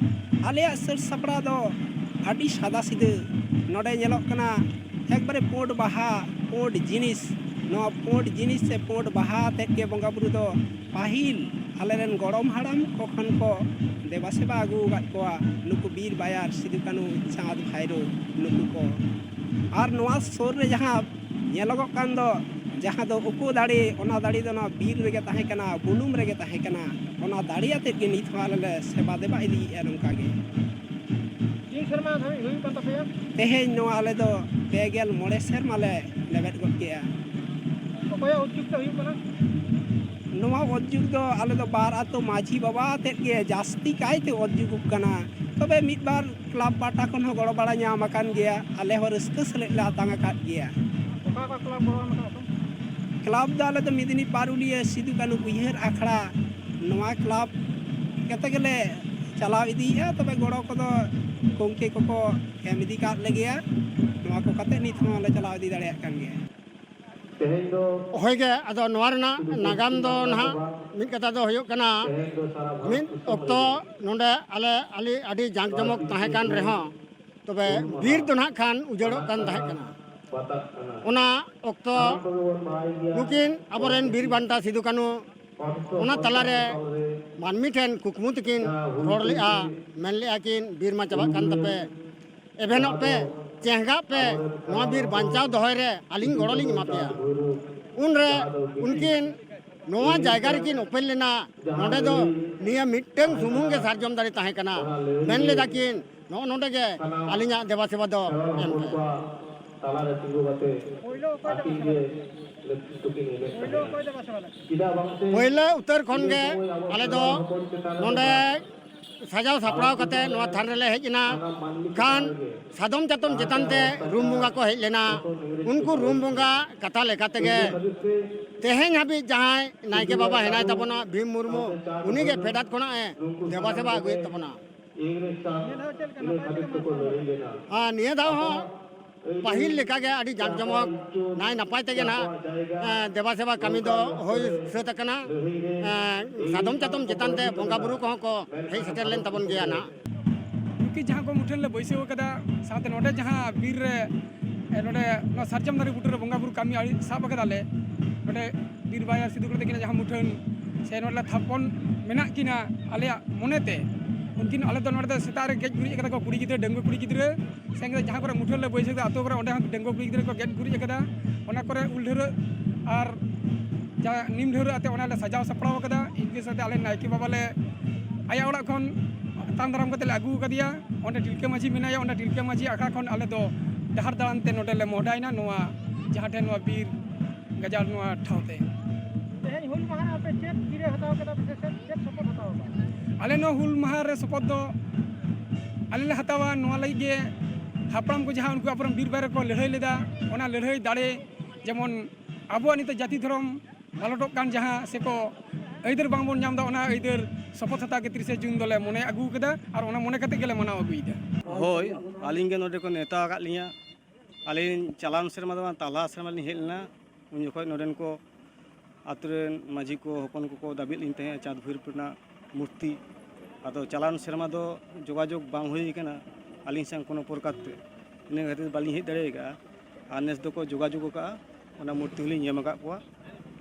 ᱟᱞᱮᱭᱟᱜ ᱥᱟᱹᱛ ᱥᱟᱯᱲᱟᱣ ᱫᱚ ᱟᱹᱰᱤ ᱥᱟᱫᱟ ᱥᱤᱫᱟᱹ᱾ ᱱᱚᱰᱮ ᱧᱮᱞᱚᱜ ᱠᱟᱱᱟ ᱮᱠᱵᱟᱨᱮ ᱯᱩᱸᱰ ᱵᱟᱦᱟ, ᱯᱩᱸᱰ ᱡᱤᱱᱤᱥ᱾ ᱱᱚᱣᱟ ᱯᱩᱸᱰ ᱡᱤᱱᱤᱥ ᱥᱮ ᱯᱩᱸᱰ ᱵᱟᱦᱟ ᱟᱛᱮᱫ ᱜᱮ ᱵᱚᱸᱜᱟ ᱵᱩᱨᱩ ᱫᱚ ᱯᱟᱹᱦᱤᱞ ᱟᱞᱮᱨᱮᱱ ᱜᱚᱲᱚᱢ ᱦᱟᱲᱟᱢ ᱠᱚ ᱠᱷᱚᱱ ᱠᱚ ᱫᱮᱵᱟ ᱥᱮᱵᱟ ᱟᱹᱜᱩ ᱟᱠᱟᱫ ᱠᱚᱣᱟ᱾ ᱱᱩᱠᱩ ᱵᱤᱨ ᱵᱟᱭᱟᱨ, ᱥᱤᱫᱩ ᱠᱟᱹᱱᱦᱩ, ᱪᱟᱸᱫᱽ ᱵᱷᱟᱭᱨᱳ, ᱱᱩᱠᱩ ᱠᱚ᱾ ᱟᱨ ᱱᱚᱣᱟ ᱥᱩᱨ ᱨᱮ ᱡᱟᱦᱟᱸ ᱧᱮᱞᱚᱜᱚᱜ ᱠᱟᱱ ᱫᱚ, ᱡᱟᱦᱟᱸ ᱫᱚ ᱩᱠᱩ ᱫᱟᱲᱮ, ᱚᱱᱟ ᱫᱟᱲᱮ ᱫᱚ ᱱᱚᱣᱟ ᱵᱤᱨ ᱨᱮᱜᱮ ᱛᱟᱦᱮᱸ ᱠᱟᱱᱟ, ᱵᱩᱱᱩᱢ ᱨᱮᱜᱮ ᱛᱟᱦᱮᱸ ᱠᱟᱱᱟ᱾ ᱚᱱᱟ ᱫᱟᱲᱮ ᱟᱛᱮᱫ ᱜᱮ ᱱᱤᱛ ᱦᱚᱸ ᱟᱞᱮ ᱞᱮ ᱥᱮᱵᱟ ᱫᱮᱵᱟ ᱤᱫᱤᱭᱮᱫᱼᱟ ᱱᱚᱝᱠᱟ ᱜᱮ᱾ ᱛᱤᱱ ᱥᱮᱨᱢᱟ ᱫᱷᱟᱹᱵᱤᱡ ᱦᱩᱭᱩᱜ ᱠᱟᱱ ᱛᱟᱯᱮᱭᱟ? ᱛᱮᱦᱮᱧ ᱱᱚᱣᱟ ᱟᱞᱮ ᱫᱚ ᱯᱮ ᱜᱮᱞ ᱢᱚᱬᱮ ᱥᱮᱨᱢᱟ ᱞᱮ ᱞᱮᱵᱮᱫ ᱜᱚᱫ ᱠᱮᱜᱼᱟ᱾ ᱚᱠᱚᱭᱟᱜ ᱩᱫᱽᱡᱳᱜᱽ ᱛᱮ ᱦᱩᱭᱩᱜ ᱠᱟᱱᱟ? ᱱᱚᱣᱟ ᱩᱫᱽᱡᱳᱜᱽ ᱫᱚ ᱟᱞᱮ ᱫᱚ ᱵᱟᱨ ᱟᱛᱳ ᱢᱟᱹᱡᱷᱤ ᱵᱟᱵᱟ ᱟᱛᱮᱫ ᱜᱮ ᱡᱟᱹᱥᱛᱤ ᱠᱟᱭᱛᱮ ᱩᱫᱽᱡᱳᱜᱚᱜ ᱠᱟᱱᱟ᱾ ᱛᱚᱵᱮ ᱢᱤᱫ ᱵᱟᱨ ᱠᱞᱟᱵᱽ ᱯᱟᱦᱴᱟ ᱠᱷᱚᱱ ᱦᱚᱸ ᱜᱚᱲᱚ ᱵᱟᱲᱟ ᱧᱟᱢ ᱟᱠᱟᱱ ᱜᱮᱭᱟ᱾ ᱟᱞᱮ ᱦᱚᱸ ᱨᱟᱹᱥᱠᱟᱹ ᱥᱮᱞᱮᱫ ᱞᱮ ᱟᱛᱟᱝ ᱟᱠᱟᱫ ᱜᱮᱭᱟ᱾ ᱚᱠᱟ ᱚᱠᱟ ᱠᱞᱟᱵᱽ ᱜᱚᱲᱚ ᱮᱢ ᱟᱠᱟᱫ ᱠᱚᱣᱟ? ᱠᱞᱟᱵᱽ ᱫᱚ ᱟᱞᱮ ᱫᱚ ᱢᱮᱫᱽᱱᱤ ᱯᱟᱨᱩᱞᱤᱭᱟᱹ ᱥᱤᱫᱩ ᱠᱟᱹᱱᱦᱩ ᱩᱭᱦᱟᱹᱨ ᱟᱠᱷᱲᱟ, ᱱᱚᱣᱟ ᱠᱞᱟᱵᱽ ᱠᱟᱛᱮ ᱜᱮᱞᱮ ᱪᱟᱞᱟᱣ ᱤᱫᱤᱭᱮᱫᱼᱟ᱾ ᱛᱚᱵᱮ ᱜᱚᱲᱚ ᱠᱚᱫᱚ ᱜᱚᱢᱠᱮ ᱠᱚᱠᱚ ᱮᱢ ᱤᱫᱤ ᱠᱟᱫ ᱞᱮᱜᱮᱭᱟ᱾ ᱱᱚᱣᱟ ᱠᱚ ᱠᱟᱛᱮ ᱱᱤᱛ ᱦᱚᱸ ᱞᱮ ᱪᱟᱞᱟᱣ ᱤᱫᱤ ᱫᱟᱲᱮᱭᱟᱜ ᱠᱟᱱ ᱜᱮᱭᱟ᱾ ᱛᱮᱦᱮᱧ ᱫᱚ ᱦᱳᱭ ᱜᱮ, ᱟᱫᱚ ᱱᱚᱣᱟ ᱨᱮᱱᱟᱜ ᱱᱟᱜᱟᱢ ᱫᱚ ᱱᱟᱦᱟᱜ ᱢᱤᱫ ᱠᱟᱛᱷᱟ ᱫᱚ ᱦᱩᱭᱩᱜ ᱠᱟᱱᱟ, ᱢᱤᱫ ᱚᱠᱛᱚ ᱱᱚᱰᱮ ᱟᱞᱮ ᱟᱹᱰᱤ ᱟᱹᱰᱤ ᱡᱟᱸᱠ ᱡᱚᱢᱚᱠ ᱛᱟᱦᱮᱸ ᱠᱟᱱ ᱨᱮᱦᱚᱸ, ᱛᱚᱵᱮ ᱵᱤᱨ ᱫᱚ ᱱᱟᱦᱟᱜ ᱠᱷᱟᱱ ᱩᱡᱟᱹᱲᱚᱜ ᱠᱟᱱ ᱛᱟᱦᱮᱸ ᱠᱟᱱᱟ᱾ ᱚᱱᱟ ᱚᱠᱛᱚ ᱱᱩᱠᱤᱱ ᱟᱵᱚᱨᱮᱱ ᱵᱤᱨ ᱵᱟᱱᱴᱟ ᱥᱤᱫᱩ ᱠᱟᱹᱱᱩ ᱚᱱᱟ ᱛᱟᱞᱟᱨᱮ ᱢᱟᱹᱱᱢᱤ ᱴᱷᱮᱱ ᱠᱩᱠᱢᱩ ᱛᱮᱠᱤᱱ ᱨᱚᱲ ᱞᱮᱜᱼᱟ, ᱢᱮᱱ ᱞᱮᱜᱼᱟ ᱠᱤᱱ, "ᱵᱤᱨ ᱢᱟ ᱪᱟᱵᱟᱜ ᱠᱟᱱ ᱛᱟᱯᱮ, ᱮᱵᱷᱮᱱᱚᱜ ᱯᱮ, ᱪᱮᱸᱜᱷᱟᱜ ᱯᱮ, ᱱᱚᱣᱟ ᱵᱤᱨ ᱵᱟᱧᱪᱟᱣ ᱫᱚᱦᱚᱭ ᱨᱮ ᱟᱹᱞᱤᱧ ᱜᱚᱲᱚ ᱞᱤᱧ ᱮᱢᱟ ᱯᱮᱭᱟ᱾" ᱩᱱᱨᱮ ᱩᱱᱠᱤᱱ ᱱᱚᱣᱟ ᱡᱟᱭᱜᱟ ᱨᱮᱠᱤᱱ ᱚᱯᱮᱞ ᱞᱮᱱᱟ᱾ ᱱᱚᱰᱮ ᱫᱚ ᱱᱤᱭᱟᱹ ᱢᱤᱫᱴᱟᱝ ᱥᱩᱢᱩᱝ ᱜᱮ ᱥᱟᱨᱡᱚᱢ ᱫᱟᱨᱮ ᱛᱟᱦᱮᱸ ᱠᱟᱱᱟ᱾ ᱢᱮᱱ ᱞᱮᱫᱟ ᱠᱤᱱ, "ᱱᱚᱜᱼᱚ ᱱᱚᱰᱮ ᱜᱮ ᱟᱹᱞᱤᱧᱟᱜ ᱫᱮᱵᱟ ᱥᱮᱵᱟ ᱫᱚ ᱮᱢ ᱯᱮ᱾" ᱛᱟᱞᱟᱨᱮ ᱛᱤᱸᱜᱩ ᱠᱟᱛᱮ ᱟᱹᱠᱤᱱ ᱜᱮ ᱞᱟᱹᱠᱛᱤ ᱫᱚᱠᱤᱱ ᱮᱱᱮᱡ ᱛᱟᱦᱮᱸᱫ᱾ ᱪᱮᱫᱟᱜ ᱵᱟᱝ ᱥᱮ ᱯᱳᱭᱞᱳ ᱩᱛᱟᱹᱨ ᱠᱷᱚᱱ ᱜᱮ ᱟᱞᱮ ᱫᱚ ᱱᱚᱰᱮ ᱥᱟᱡᱟᱣ ᱥᱟᱯᱲᱟᱣ ᱠᱟᱛᱮ ᱱᱚᱣᱟ ᱛᱷᱟᱱ ᱨᱮᱞᱮ ᱦᱮᱡ ᱮᱱᱟ᱾ ᱠᱷᱟᱱ ᱥᱟᱫᱚᱢ ᱪᱟᱛᱚᱢ ᱪᱮᱛᱟᱱ ᱛᱮ ᱨᱩᱢ ᱵᱚᱸᱜᱟ ᱠᱚ ᱦᱮᱡ ᱞᱮᱱᱟ᱾ ᱩᱱᱠᱩ ᱨᱩᱢ ᱵᱚᱸᱜᱟ ᱠᱟᱛᱷᱟ ᱞᱮᱠᱟ ᱛᱮᱜᱮ ᱛᱮᱦᱮᱧ ᱦᱟᱹᱵᱤᱡ ᱡᱟᱦᱟᱸᱭ ᱱᱟᱭᱠᱮ ᱵᱟᱵᱟ ᱦᱮᱱᱟᱭ ᱛᱟᱵᱚᱱᱟ, ᱵᱷᱤᱢ ᱢᱩᱨᱢᱩ, ᱩᱱᱤ ᱜᱮ ᱯᱷᱮᱰᱟᱛ ᱠᱷᱚᱱᱟᱜ ᱮ ᱫᱮᱵᱟ ᱥᱮᱵᱟ ᱟᱹᱜᱩᱭᱮᱫ ᱛᱟᱵᱚᱱᱟ᱾ ᱱᱤᱭᱟᱹ ᱫᱷᱟᱣ ᱪᱮᱫ ᱞᱮᱠᱟ ᱱᱟᱯᱟᱭ ᱛᱮᱜᱮ ᱢᱟᱱᱟᱣ ᱦᱩᱭ ᱞᱮᱱᱟ᱾ ᱟᱨ ᱱᱤᱭᱟᱹ ᱫᱷᱟᱣ ᱦᱚᱸ ᱯᱟᱹᱦᱤᱞ ᱞᱮᱠᱟᱜᱮ ᱟᱹᱰᱤ ᱡᱟᱸᱠ ᱡᱚᱢᱚᱠ, ᱱᱟᱭ ᱱᱟᱯᱟᱭ ᱛᱮᱜᱮ ᱱᱟᱦᱟᱜ, ᱮᱸ, ᱫᱮᱵᱟ ᱥᱮᱵᱟ ᱠᱟᱹᱢᱤ ᱫᱚ ᱦᱩᱭ ᱥᱟᱹᱛ ᱟᱠᱟᱱᱟ᱾ ᱮᱸ, ᱥᱟᱫᱚᱢ ᱪᱟᱛᱚᱢ ᱪᱮᱛᱟᱱ ᱛᱮ ᱵᱚᱸᱜᱟ ᱵᱩᱨᱩ ᱠᱚᱦᱚᱸ ᱠᱚ ᱦᱮᱡ ᱥᱮᱴᱮᱨ ᱞᱮᱱ ᱛᱟᱵᱚᱱ ᱜᱮᱭᱟ ᱱᱟᱦᱟᱜ᱾ ᱱᱩᱠᱤᱱ ᱡᱟᱦᱟᱸ ᱠᱚ ᱢᱩᱴᱷᱟᱹᱱ ᱞᱮ ᱵᱟᱹᱭᱥᱟᱹᱣ ᱟᱠᱟᱫᱟ, ᱥᱟᱶᱛᱮ ᱱᱚᱰᱮ ᱡᱟᱦᱟᱸ ᱵᱤᱨ ᱨᱮ, ᱮ, ᱱᱚᱰᱮ ᱱᱚᱣᱟ ᱥᱟᱨᱡᱚᱢ ᱫᱟᱨᱮ ᱵᱩᱴᱟᱹ ᱨᱮ ᱵᱚᱸᱜᱟ ᱵᱩᱨᱩ ᱠᱟᱹᱢᱤ ᱟᱹᱰᱤ ᱥᱟᱵ ᱟᱠᱟᱫᱟ ᱞᱮ᱾ ᱱᱚᱰᱮ ᱵᱤᱨ ᱵᱟᱭᱟ ᱥᱤᱫᱩ ᱠᱟᱹᱱᱩ ᱛᱟᱹᱠᱤᱱᱟᱜ ᱡᱟᱦᱟᱸ ᱢᱩᱴᱷᱟᱹᱱ ᱥᱮ ᱱᱚᱰᱮ ᱞᱮ ᱛᱷᱟᱯᱚᱱ ᱢᱮᱱᱟᱜ ᱠᱤᱱᱟ ᱟᱞᱮᱭᱟᱜ ᱢᱚᱱᱮᱛᱮ, ᱩᱱᱠᱤᱱ, ᱟᱞᱮ ᱫᱚ ᱱᱚᱰᱮ ᱫᱚ ᱥᱮᱛᱟᱜ ᱨᱮ ᱜᱮᱡ ᱜᱩᱨᱤᱡ ᱟᱠᱟᱫᱟ ᱠᱚ ᱠᱩᱲᱤ ᱜᱤᱫᱽᱨᱟᱹ, ᱰᱟᱺᱜᱩᱣᱟᱹ ᱠᱩᱲᱤ ᱜᱤᱫᱽᱨᱟᱹ᱾ ᱥᱮ ᱡᱟᱦᱟᱸ ᱠᱚᱨᱮ ᱢᱩᱴᱷᱟᱹᱱ ᱞᱮ ᱵᱟᱹᱭᱥᱟᱹᱣ ᱠᱮᱫᱟ, ᱟᱛᱳ ᱠᱚᱨᱮ, ᱚᱸᱰᱮ ᱦᱚᱸ ᱰᱟᱺᱜᱩᱣᱟᱹ ᱠᱩᱲᱤ ᱜᱤᱫᱽᱨᱟᱹ ᱠᱚ ᱜᱮᱡ ᱜᱩᱨᱤᱡ ᱟᱠᱟᱫᱟ᱾ ᱚᱱᱟ ᱠᱚᱨᱮ ᱩᱞ ᱰᱷᱟᱹᱣᱨᱟᱹᱜ ᱟᱨ ᱡᱟᱦᱟᱸ ᱱᱤᱢ ᱰᱷᱟᱹᱣᱨᱟᱹᱜ ᱟᱛᱮ ᱚᱱᱟ ᱞᱮ ᱥᱟᱡᱟᱣ ᱥᱟᱯᱲᱟᱣ ᱟᱠᱟᱫᱟ᱾ ᱤᱱᱠᱟᱹ ᱥᱟᱶᱛᱮ ᱟᱞᱮ ᱱᱟᱭᱠᱮ ᱵᱟᱵᱟ ᱞᱮ, ᱟᱭᱟᱜ ᱚᱲᱟᱜ ᱠᱷᱚᱱ ᱟᱛᱟᱝ ᱫᱟᱨᱟᱢ ᱠᱟᱛᱮ ᱞᱮ ᱟᱹᱜᱩ ᱟᱠᱟᱫᱮᱭᱟ᱾ ᱚᱸᱰᱮ ᱛᱤᱞᱠᱟᱹ ᱢᱟᱹᱡᱷᱤ ᱢᱮᱱᱟᱭᱟ, ᱚᱸᱰᱮ ᱛᱤᱞᱠᱟᱹ ᱢᱟᱹᱡᱷᱤ ᱟᱠᱷᱲᱟ ᱠᱷᱚᱱ ᱟᱞᱮ ᱫᱚ ᱰᱟᱦᱟᱨ ᱫᱟᱬᱟᱱ ᱛᱮ ᱱᱚᱰᱮ ᱞᱮ ᱢᱚᱦᱰᱟᱭᱮᱱᱟ, ᱱᱚᱣᱟ ᱡᱟᱦᱟᱸ ᱴᱷᱮᱱ ᱱᱚᱣᱟ ᱵᱤᱨ ᱜᱟᱡᱟᱲ ᱱᱚᱣᱟ ᱴᱷᱟᱶ ᱛᱮ᱾ ᱛᱮᱦᱮᱧ ᱦᱩᱞ ᱢᱟᱦᱟ ᱨᱮ ᱟᱯᱮ ᱪᱮᱫ ᱜᱤᱨᱟᱹ ᱦᱟᱛᱟᱣ ᱠᱮᱫᱟ ᱯᱮ ᱥᱮ ᱪᱮᱫ, ᱪᱮᱫ ᱥᱚᱯᱚᱫ ᱦᱟᱛᱟᱣ ᱠᱟᱱᱟ? ᱟᱞᱮ ᱱᱚᱣᱟ ᱦᱩᱞ ᱢᱟᱦᱟ ᱨᱮ ᱥᱚᱯᱚᱫ ᱫᱚ ᱟᱞᱮ ᱞᱮ ᱦᱟᱛᱟᱣᱟ ᱱᱚᱣᱟ ᱞᱟᱹᱜᱤᱫ ᱜᱮ, ᱦᱟᱯᱲᱟᱢ ᱠᱚ ᱡᱟᱦᱟᱸ ᱩᱱᱠᱩ ᱟᱵᱚᱨᱮᱱ ᱵᱤᱨ ᱵᱟᱭᱨᱟ ᱠᱚ ᱞᱟᱹᱲᱦᱟᱹᱭ ᱞᱮᱫᱟ, ᱚᱱᱟ ᱞᱟᱹᱲᱦᱟᱹᱭ ᱫᱟᱲᱮ ᱡᱮᱢᱚᱱ ᱟᱵᱚᱣᱟᱜ ᱱᱤᱛᱚᱜ ᱡᱟᱹᱛᱤ ᱫᱷᱚᱨᱚᱢ ᱢᱟᱞᱚᱴᱚᱜ ᱠᱟᱱ ᱡᱟᱦᱟᱸ ᱥᱮᱠᱚ ᱟᱹᱭᱫᱟᱹᱨ ᱵᱟᱝᱵᱚᱱ ᱧᱟᱢ ᱮᱫᱟ, ᱚᱱᱟ ᱟᱹᱭᱫᱟᱹᱨ ᱥᱚᱯᱚᱫ ᱦᱟᱛᱟᱣ ᱜᱮ ᱛᱤᱨᱤᱥᱮ ᱡᱩᱱ ᱫᱚᱞᱮ ᱢᱚᱱᱮ ᱟᱹᱜᱩ ᱟᱠᱟᱫᱟ ᱟᱨ ᱚᱱᱟ ᱢᱚᱱᱮ ᱠᱟᱛᱮ ᱜᱮᱞᱮ ᱢᱟᱱᱟᱣ ᱟᱹᱜᱩᱭᱮᱫᱟ᱾ ᱦᱳᱭ, ᱟᱹᱞᱤᱧ ᱜᱮ ᱱᱚᱰᱮ ᱠᱚ ᱱᱮᱣᱛᱟ ᱟᱠᱟᱫ ᱞᱤᱧᱟ᱾ ᱟᱹᱞᱤᱧ ᱪᱟᱞᱟᱣᱮᱱ ᱥᱮᱨᱢᱟ ᱫᱚ ᱵᱟᱝ, ᱛᱟᱞᱟ ᱥᱮᱨᱢᱟ ᱞᱤᱧ ᱦᱮᱡ ᱞᱮᱱᱟ, ᱩᱱ ᱡᱚᱠᱷᱚᱱ ᱱᱚᱰᱮᱱ ᱠᱚ ᱟᱛᱳ ᱨᱮᱱ ᱢᱟᱹᱡᱷᱤ ᱠᱚ ᱦᱚᱯᱚᱱ ᱠᱚᱠᱚ ᱫᱟᱵᱤᱭᱮᱫ ᱞᱤᱧ ᱛᱟᱦᱮᱸᱫ ᱪᱟᱸᱫᱽ ᱵᱷᱳᱭᱨᱳᱵ ᱨᱮᱱᱟᱜ ᱢᱩᱨᱛᱤ᱾ ᱟᱫᱚ ᱪᱟᱞᱟᱣᱮᱱ ᱥᱮᱨᱢᱟ ᱫᱚ ᱡᱳᱜᱟᱡᱳᱜᱽ ᱵᱟᱝ ᱦᱩᱭ ᱟᱠᱟᱱᱟ, ᱟᱹᱞᱤᱧ ᱥᱟᱶ ᱠᱳᱱᱳ ᱯᱨᱚᱠᱟᱨ ᱛᱮ, ᱤᱱᱟᱹ ᱠᱷᱟᱹᱛᱤᱨ ᱵᱟᱹᱞᱤᱧ ᱦᱮᱡ ᱫᱟᱲᱮ ᱟᱠᱟᱫᱼᱟ᱾ ᱟᱨ ᱱᱮᱥ ᱫᱚᱠᱚ ᱡᱳᱜᱟᱡᱳᱜᱽ ᱟᱠᱟᱫᱼᱟ, ᱚᱱᱟ ᱢᱩᱨᱛᱤ ᱦᱚᱸᱞᱤᱧ ᱮᱢ ᱟᱠᱟᱫ ᱠᱚᱣᱟ᱾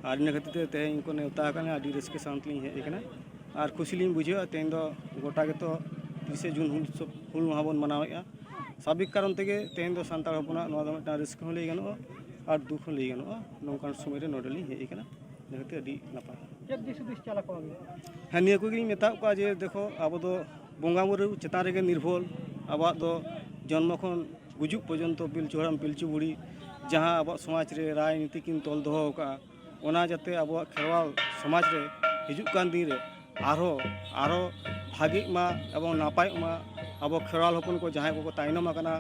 ᱟᱨ ᱤᱱᱟᱹ ᱠᱷᱟᱹᱛᱤᱨ ᱛᱮ ᱛᱮᱦᱮᱧ ᱠᱚ ᱱᱮᱣᱛᱟ ᱟᱠᱟᱱᱟ, ᱟᱹᱰᱤ ᱨᱟᱹᱥᱠᱟᱹ ᱥᱟᱶ ᱛᱮᱞᱤᱧ ᱦᱮᱡ ᱟᱠᱟᱱᱟ᱾ ᱟᱨ ᱠᱷᱩᱥᱤ ᱞᱤᱧ ᱵᱩᱡᱷᱟᱹᱣᱟ, ᱛᱮᱦᱮᱧ ᱫᱚ ᱜᱚᱴᱟ ᱜᱮᱛᱚ ᱛᱤᱨᱤᱥᱮ ᱡᱩᱱ ᱦᱩᱞ ᱥᱚ-, ᱦᱩᱞ ᱢᱟᱦᱟ ᱵᱚᱱ ᱢᱟᱱᱟᱣᱮᱫᱼᱟ᱾ ᱥᱟᱵᱤᱠ ᱠᱟᱨᱚᱱ ᱛᱮᱜᱮ ᱛᱮᱦᱮᱧ ᱫᱚ ᱥᱟᱱᱛᱟᱲ ᱦᱚᱯᱚᱱᱟᱜ ᱱᱚᱣᱟ ᱫᱚ ᱢᱤᱫᱴᱟᱝ ᱨᱟᱹᱥᱠᱟᱹ ᱦᱚᱸ ᱞᱟᱹᱭ ᱜᱟᱱᱚᱜᱼᱟ ᱟᱨ ᱫᱩᱠ ᱦᱚᱸ ᱞᱟᱹᱭ ᱜᱟᱱᱚᱜᱼᱟ᱾ ᱱᱚᱝᱠᱟᱱ ᱥᱚᱢᱚᱭ ᱨᱮ ᱱᱚᱰᱮ ᱞᱤᱧ ᱦᱮᱡ ᱟᱠᱟᱱᱟ, ᱤᱱᱟᱹ ᱠᱷᱟᱹᱛᱤᱨ ᱟᱹᱰᱤ ᱱᱟᱯᱟᱭ᱾ ᱪᱮᱫ ᱫᱤᱥ ᱦᱩᱫᱤᱥ ᱪᱟᱞ ᱟᱠᱚᱣᱟ ᱵᱤᱱ? ᱦᱮᱸ, ᱱᱤᱭᱟᱹ ᱠᱚᱜᱮᱞᱤᱧ ᱢᱮᱛᱟᱜ ᱠᱚᱣᱟ ᱡᱮ, ᱫᱮᱠᱷᱚ, ᱟᱵᱚ ᱫᱚ ᱵᱚᱸᱜᱟ ᱵᱩᱨᱩ ᱪᱮᱛᱟᱱ ᱨᱮᱜᱮ ᱱᱤᱨᱵᱷᱚᱨ᱾ ᱟᱵᱚᱣᱟᱜ ᱫᱚ ᱡᱚᱱᱢᱚ ᱠᱷᱚᱱ ᱜᱩᱡᱩᱜ ᱯᱚᱨᱡᱚᱱᱛᱚ ᱯᱤᱞᱪᱩ ᱦᱟᱲᱟᱢ ᱯᱤᱞᱪᱩ ᱵᱩᱲᱦᱤ ᱡᱟᱦᱟᱸ ᱟᱵᱚᱣᱟᱜ ᱥᱚᱢᱟᱡᱽ ᱨᱮ ᱨᱟᱭᱱᱤᱛᱤ ᱠᱤᱱ ᱛᱚᱞ ᱫᱚᱦᱚ ᱟᱠᱟᱫᱼᱟ, ᱚᱱᱟ ᱡᱟᱛᱮ ᱟᱵᱚᱣᱟᱜ ᱠᱷᱮᱨᱣᱟᱞ ᱥᱚᱢᱟᱡᱽ ᱨᱮ ᱦᱤᱡᱩᱜ ᱠᱟᱱ ᱫᱤᱱ ᱨᱮ ᱟᱨᱦᱚᱸ, ᱟᱨᱦᱚᱸ ᱵᱷᱟᱜᱮᱜ ᱢᱟ ᱮᱵᱚᱝ ᱱᱟᱯᱟᱭᱚᱜ ᱢᱟ᱾ ᱟᱵᱚ ᱠᱷᱮᱨᱣᱟᱞ ᱦᱚᱯᱚᱱ ᱠᱚ ᱡᱟᱦᱟᱸᱭ ᱠᱚᱠᱚ ᱛᱟᱭᱱᱚᱢ ᱟᱠᱟᱱᱟ,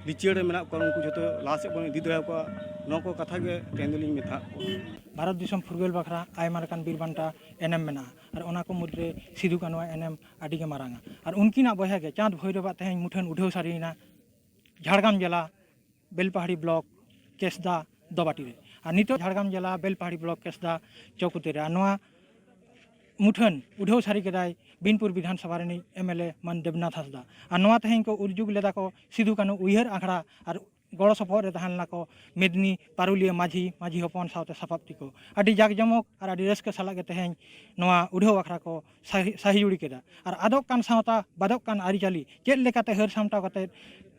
ᱞᱤᱪᱟᱹᱲ ᱨᱮ ᱢᱮᱱᱟᱜ ᱠᱚᱣᱟ, ᱩᱱᱠᱩ ᱡᱷᱚᱛᱚ ᱞᱟᱦᱟ ᱥᱮᱫ ᱵᱚᱱ ᱤᱫᱤ ᱫᱟᱲᱮᱭᱟᱠᱚᱣᱟ᱾ ᱱᱚᱣᱟ ᱠᱚ ᱠᱟᱛᱷᱟ ᱜᱮ ᱛᱮᱦᱮᱧ ᱫᱚᱞᱤᱧ ᱢᱮᱛᱟᱫ ᱠᱚᱣᱟ᱾ ᱵᱷᱟᱨᱚᱛ ᱫᱤᱥᱚᱢ ᱯᱷᱩᱨᱜᱟᱹᱞ ᱵᱟᱠᱷᱨᱟ ᱟᱭᱢᱟ ᱞᱮᱠᱟᱱ ᱵᱤᱨ ᱵᱟᱱᱴᱟ ᱮᱱᱮᱢ ᱢᱮᱱᱟᱜᱼᱟ, ᱟᱨ ᱚᱱᱟ ᱠᱚ ᱢᱩᱫᱽᱨᱮ ᱥᱤᱫᱩ ᱠᱟᱹᱱᱩᱣᱟᱜ ᱮᱱᱮᱢ ᱟᱹᱰᱤ ᱜᱮ ᱢᱟᱨᱟᱝᱟ᱾ ᱟᱨ ᱩᱱᱠᱤᱱᱟᱜ ᱵᱚᱭᱦᱟ ᱜᱮ ᱪᱟᱸᱫᱽ ᱵᱷᱳᱭᱨᱳᱵᱟᱜ ᱛᱮᱦᱮᱧ ᱢᱩᱴᱷᱟᱹᱱ ᱩᱰᱷᱟᱹᱣ ᱥᱟᱹᱨᱤᱭᱮᱱᱟ ᱡᱷᱟᱲᱜᱨᱟᱢ ᱡᱮᱞᱟ ᱵᱮᱞᱯᱟᱦᱟᱲᱤ ᱵᱞᱚᱠ ᱠᱮᱥᱫᱟ ᱫᱚᱵᱟᱴᱤ ᱨᱮ᱾ ᱟᱨ ᱱᱤᱛᱚᱜ ᱡᱷᱟᱲᱜᱨᱟᱢ ᱡᱮᱞᱟ ᱵᱮᱞᱯᱟᱦᱟᱲᱤ ᱵᱞᱚᱠ ᱠᱮᱥᱫᱟ ᱪᱚᱠᱩᱛᱮ ᱨᱮ᱾ ᱟᱨ ᱱᱚᱣᱟ ᱢᱩᱴᱷᱟᱹᱱ ᱩᱰᱷᱟᱹᱣ ᱥᱟᱹᱨᱤ ᱠᱮᱫᱟᱭ ᱵᱤᱱᱯᱩᱨ ᱵᱤᱫᱷᱟᱱ ᱥᱚᱵᱷᱟ ᱨᱤᱱᱤᱡ ᱮᱢ ᱮᱞ ᱮ ᱢᱟᱱ ᱫᱮᱵᱽᱱᱟᱛᱷ ᱦᱟᱸᱥᱫᱟ᱾ ᱟᱨ ᱱᱚᱣᱟ ᱛᱮᱦᱮᱧ ᱠᱚ ᱩᱨᱡᱩᱜ ᱞᱮᱫᱟ ᱠᱚ ᱥᱤᱫᱩ ᱠᱟᱹᱱᱩ ᱩᱭᱦᱟᱹᱨ ᱟᱠᱷᱲᱟ, ᱟᱨ ᱜᱚᱲᱚ ᱥᱚᱯᱚᱦᱚᱫ ᱨᱮ ᱛᱟᱦᱮᱸ ᱞᱮᱱᱟ ᱠᱚ ᱢᱮᱫᱽᱱᱤ ᱯᱟᱨᱩᱞᱤᱭᱟᱹ ᱢᱟᱹᱡᱷᱤ, ᱢᱟᱹᱡᱷᱤ ᱦᱚᱯᱚᱱ ᱥᱟᱶᱛᱮ ᱥᱟᱯᱟᱵ ᱛᱤᱠᱚ᱾ ᱟᱹᱰᱤ ᱡᱟᱠ ᱡᱚᱢᱚᱠ ᱟᱨ ᱟᱹᱰᱤ ᱨᱟᱹᱥᱠᱟᱹ ᱥᱟᱞᱟᱜ ᱜᱮ ᱛᱮᱦᱮᱧ ᱱᱚᱣᱟ ᱩᱰᱷᱟᱹᱣ ᱟᱠᱷᱲᱟ ᱠᱚ ᱥᱟᱹᱦᱤ-, ᱥᱟᱹᱦᱤ ᱡᱩᱲᱤ ᱠᱮᱫᱟ᱾ ᱟᱨ ᱟᱫᱚᱜ ᱠᱟᱱ ᱥᱟᱶᱛᱟ, ᱵᱟᱫᱚᱜ ᱠᱟᱱ ᱟᱹᱨᱤᱪᱟᱹᱞᱤ ᱪᱮᱫ ᱞᱮᱠᱟᱛᱮ ᱦᱟᱹᱨ ᱥᱟᱢᱴᱟᱣ ᱠᱟᱛᱮ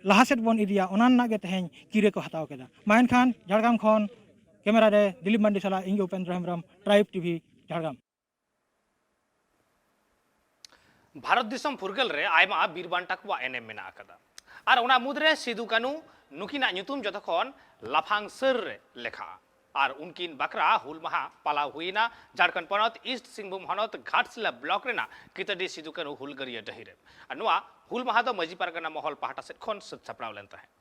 ᱞᱟᱦᱟ ᱥᱮᱫ ᱵᱚᱱ ᱤᱫᱤᱭᱟ, ᱚᱱᱟ ᱨᱮᱱᱟᱜ ᱜᱮ ᱛᱮᱦᱮᱧ ᱠᱤᱨᱟᱹ ᱠᱚ ᱦᱟᱛᱟᱣ ᱠᱮᱫᱟ᱾ ᱢᱟ ᱮᱱᱠᱷᱟᱱ ᱡᱷᱟᱲᱜᱨᱟᱢ ᱠᱷᱚᱱ ᱠᱮᱢᱮᱨᱟ ᱨᱮ ᱫᱤᱞᱤᱯ ᱢᱟᱱᱰᱤ ᱥᱟᱞᱟᱜ ᱤᱧ ᱜᱮ ᱩᱯᱮᱱᱫᱨᱚ ᱦᱮᱢᱵᱨᱚᱢ, ᱴᱨᱟᱭᱤᱵᱽ ᱴᱤᱵᱷᱤ, ᱡᱷᱟᱲᱜᱨᱟᱢ᱾ ᱵᱷᱟᱨᱚᱛ ᱫᱤᱥᱚᱢ ᱯᱷᱩᱨᱜᱟᱹᱞ ᱨᱮ ᱟᱭᱢᱟ ᱵᱤᱨ ᱵᱟᱱᱴᱟ ᱠᱚᱣᱟᱜ ᱮᱱᱮᱢ ᱢᱮᱱᱟᱜ ᱟᱠᱟᱫᱟ, ᱟᱨ ᱚᱱᱟ ᱢᱩᱫᱽᱨᱮ ᱥᱤᱫᱩ ᱠᱟᱹᱱᱩ ᱱᱩᱠᱤᱱᱟᱜ ᱧᱩᱛᱩᱢ ᱡᱚᱛᱚ ᱠᱷᱚᱱ ᱞᱟᱯᱷᱟᱝ ᱥᱟᱹᱨ ᱨᱮ ᱞᱮᱠᱷᱟᱜᱼᱟ᱾ ᱟᱨ ᱩᱱᱠᱤᱱ ᱵᱟᱠᱷᱨᱟ ᱦᱩᱞ ᱢᱟᱦᱟ ᱯᱟᱞᱟᱣ ᱦᱩᱭᱮᱱᱟ ᱡᱷᱟᱲᱠᱷᱚᱸᱰ ᱯᱚᱱᱚᱛ ᱤᱥᱴ ᱥᱤᱝᱵᱷᱩᱢ ᱦᱚᱱᱚᱛ ᱜᱷᱟᱴᱥᱤᱞᱟ ᱵᱞᱚᱠ ᱨᱮᱱᱟᱜ ᱠᱤᱛᱟᱹᱰᱤ ᱥᱤᱫᱩ ᱠᱟᱹᱱᱩ ᱦᱩᱞᱜᱟᱹᱨᱤᱭᱟᱹ ᱰᱟᱹᱦᱤ ᱨᱮ᱾ ᱟᱨ ᱱᱚᱣᱟ ᱦᱩᱞ ᱢᱟᱦᱟ ᱫᱚ ᱢᱟᱹᱡᱷᱤ ᱯᱟᱨᱜᱟᱱᱟ ᱢᱚᱦᱚᱞ ᱯᱟᱦᱴᱟ ᱥᱮᱫ ᱠᱷᱚᱱ ᱥᱟᱹᱛ ᱥᱟᱯᱲᱟᱣ ᱞᱮᱱ ᱛᱟᱦᱮᱸᱫ᱾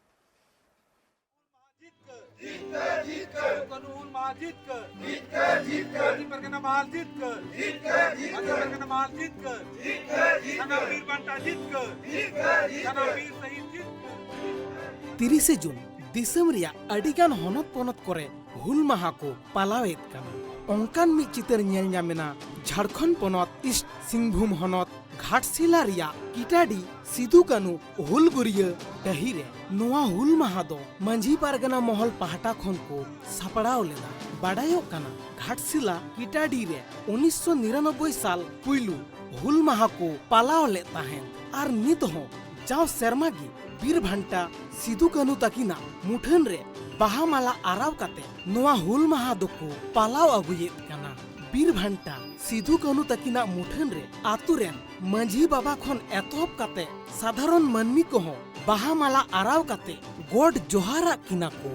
ᱡᱤᱛᱠᱟᱹᱨ, ᱡᱤᱛᱠᱟᱹᱨ, ᱡᱤᱛᱠᱟᱹᱨ᱾ ᱠᱟᱹᱱᱩ ᱦᱩᱞ ᱢᱟᱦᱟ ᱡᱤᱛᱠᱟᱹᱨ᱾ ᱡᱤᱛᱠᱟᱹᱨ, ᱡᱤᱛᱠᱟᱹᱨ᱾ ᱢᱟᱹᱡᱷᱤ ᱯᱟᱨᱜᱟᱱᱟ ᱢᱟᱦᱟᱞ ᱡᱤᱛᱠᱟᱹᱨ᱾ ᱡᱤᱛᱠᱟᱹᱨ, ᱡᱤᱛᱠᱟᱹᱨ᱾ ᱢᱟᱹᱡᱷᱤ ᱯᱟᱨᱜᱟᱱᱟ ᱢᱟᱦᱟᱞ ᱡᱤᱛᱠᱟᱹᱨ᱾ ᱡᱤᱛᱠᱟᱹᱨ, ᱡᱤᱛᱠᱟᱹᱨ᱾ ᱥᱟᱱᱟᱢ ᱵᱤᱨ ᱵᱟᱱᱴᱟ ᱡᱤᱛᱠᱟᱹᱨ᱾ ᱡᱤᱛᱠᱟᱹᱨ, ᱡᱤᱛᱠᱟᱹᱨ᱾ ᱥᱟᱱᱟᱢ ᱵᱤᱨ ᱥᱟᱹᱦᱤᱫ ᱡᱤᱛᱠᱟᱹᱨ᱾ ᱛᱤᱨᱤᱥᱮ ᱡᱩᱱ ᱫᱤᱥᱚᱢ ᱨᱮᱭᱟᱜ ᱟᱹᱰᱤᱜᱟᱱ ᱦᱚᱱᱚᱛ ᱯᱚᱱᱚᱛ ᱠᱚᱨᱮ ᱦᱩᱞ ᱢᱟᱦᱟ ᱠᱚ ᱯᱟᱞᱟᱣᱮᱫ ᱠᱟᱱᱟ᱾ ᱚᱱᱠᱟᱱ ᱢᱤᱫ ᱪᱤᱛᱟᱹᱨ ᱧᱮᱞ ᱧᱟᱢᱮᱱᱟ ᱡᱷᱟᱲᱠᱷᱚᱸᱰ ᱯᱚᱱᱚᱛ ᱤᱥᱴ ᱥᱤᱝᱵᱷᱩᱢ ᱦᱚᱱᱚᱛ ᱜᱷᱟᱴᱥᱤᱞᱟ ᱨᱮᱭᱟᱜ ᱠᱤᱴᱟᱰᱤ ᱥᱤᱫᱩ ᱠᱟᱹᱱᱩ ᱦᱩᱞᱜᱟᱹᱨᱤᱭᱟᱹ ᱰᱟᱹᱦᱤ ᱨᱮ ᱱᱚᱣᱟ ᱦᱩᱞ ᱢᱟᱦᱟ ᱫᱚ ᱢᱟᱹᱡᱷᱤ ᱯᱟᱨᱜᱟᱱᱟ ᱢᱚᱦᱚᱞ ᱯᱟᱦᱴᱟ ᱠᱷᱚᱱ ᱠᱚ ᱥᱟᱯᱲᱟᱣ ᱞᱮᱫᱟ᱾ ᱵᱟᱰᱟᱭᱚᱜ ᱠᱟᱱᱟ, ᱜᱷᱟᱴᱥᱤᱞᱟ ᱠᱤᱴᱟᱰᱤ ᱨᱮ ᱩᱱᱤᱥᱥᱚ ᱱᱤᱨᱟᱱᱚᱵᱵᱳᱭ ᱥᱟᱞ ᱯᱩᱭᱞᱩ ᱦᱩᱞ ᱢᱟᱦᱟ ᱠᱚ ᱯᱟᱞᱟᱣ ᱞᱮᱫ ᱛᱟᱦᱮᱸᱱ ᱟᱨ ᱱᱤᱛ ᱦᱚᱸ ᱡᱟᱣ ᱥᱮᱨᱢᱟ ᱜᱮ ᱵᱤᱨ ᱵᱷᱟᱱᱴᱟ ᱥᱤᱫᱩ ᱠᱟᱹᱱᱩ ᱛᱟᱹᱠᱤᱱᱟᱜ ᱢᱩᱴᱷᱟᱹᱱ ᱨᱮ ᱵᱟᱦᱟ ᱢᱟᱞᱟ ᱟᱨᱟᱣ ᱠᱟᱛᱮ ᱱᱚᱣᱟ ᱦᱩᱞ ᱢᱟᱦᱟ ᱫᱚᱠᱚ ᱯᱟᱞᱟᱣ ᱟᱹᱜᱩᱭᱮᱫ ᱠᱟᱱᱟ᱾ ᱵᱤᱨ ᱵᱷᱟᱱᱴᱟ ᱥᱤᱫᱩ ᱠᱟᱹᱱᱩ ᱛᱟᱹᱠᱤᱱᱟᱜ ᱢᱩᱴᱷᱟᱹᱱ ᱨᱮ ᱟᱛᱳ ᱨᱮᱱ ᱢᱟᱹᱡᱷᱤ ᱵᱟᱵᱟ ᱠᱷᱚᱱ ᱮᱛᱚᱦᱚᱵ ᱠᱟᱛᱮ ᱥᱟᱫᱷᱟᱨᱚᱱ ᱢᱟᱹᱱᱢᱤ ᱠᱚᱦᱚᱸ ᱵᱟᱦᱟ ᱢᱟᱞᱟ ᱟᱨᱟᱣ ᱠᱟᱛᱮ ᱜᱚᱰ ᱡᱚᱦᱟᱨᱟᱜ ᱠᱤᱱᱟ ᱠᱚ᱾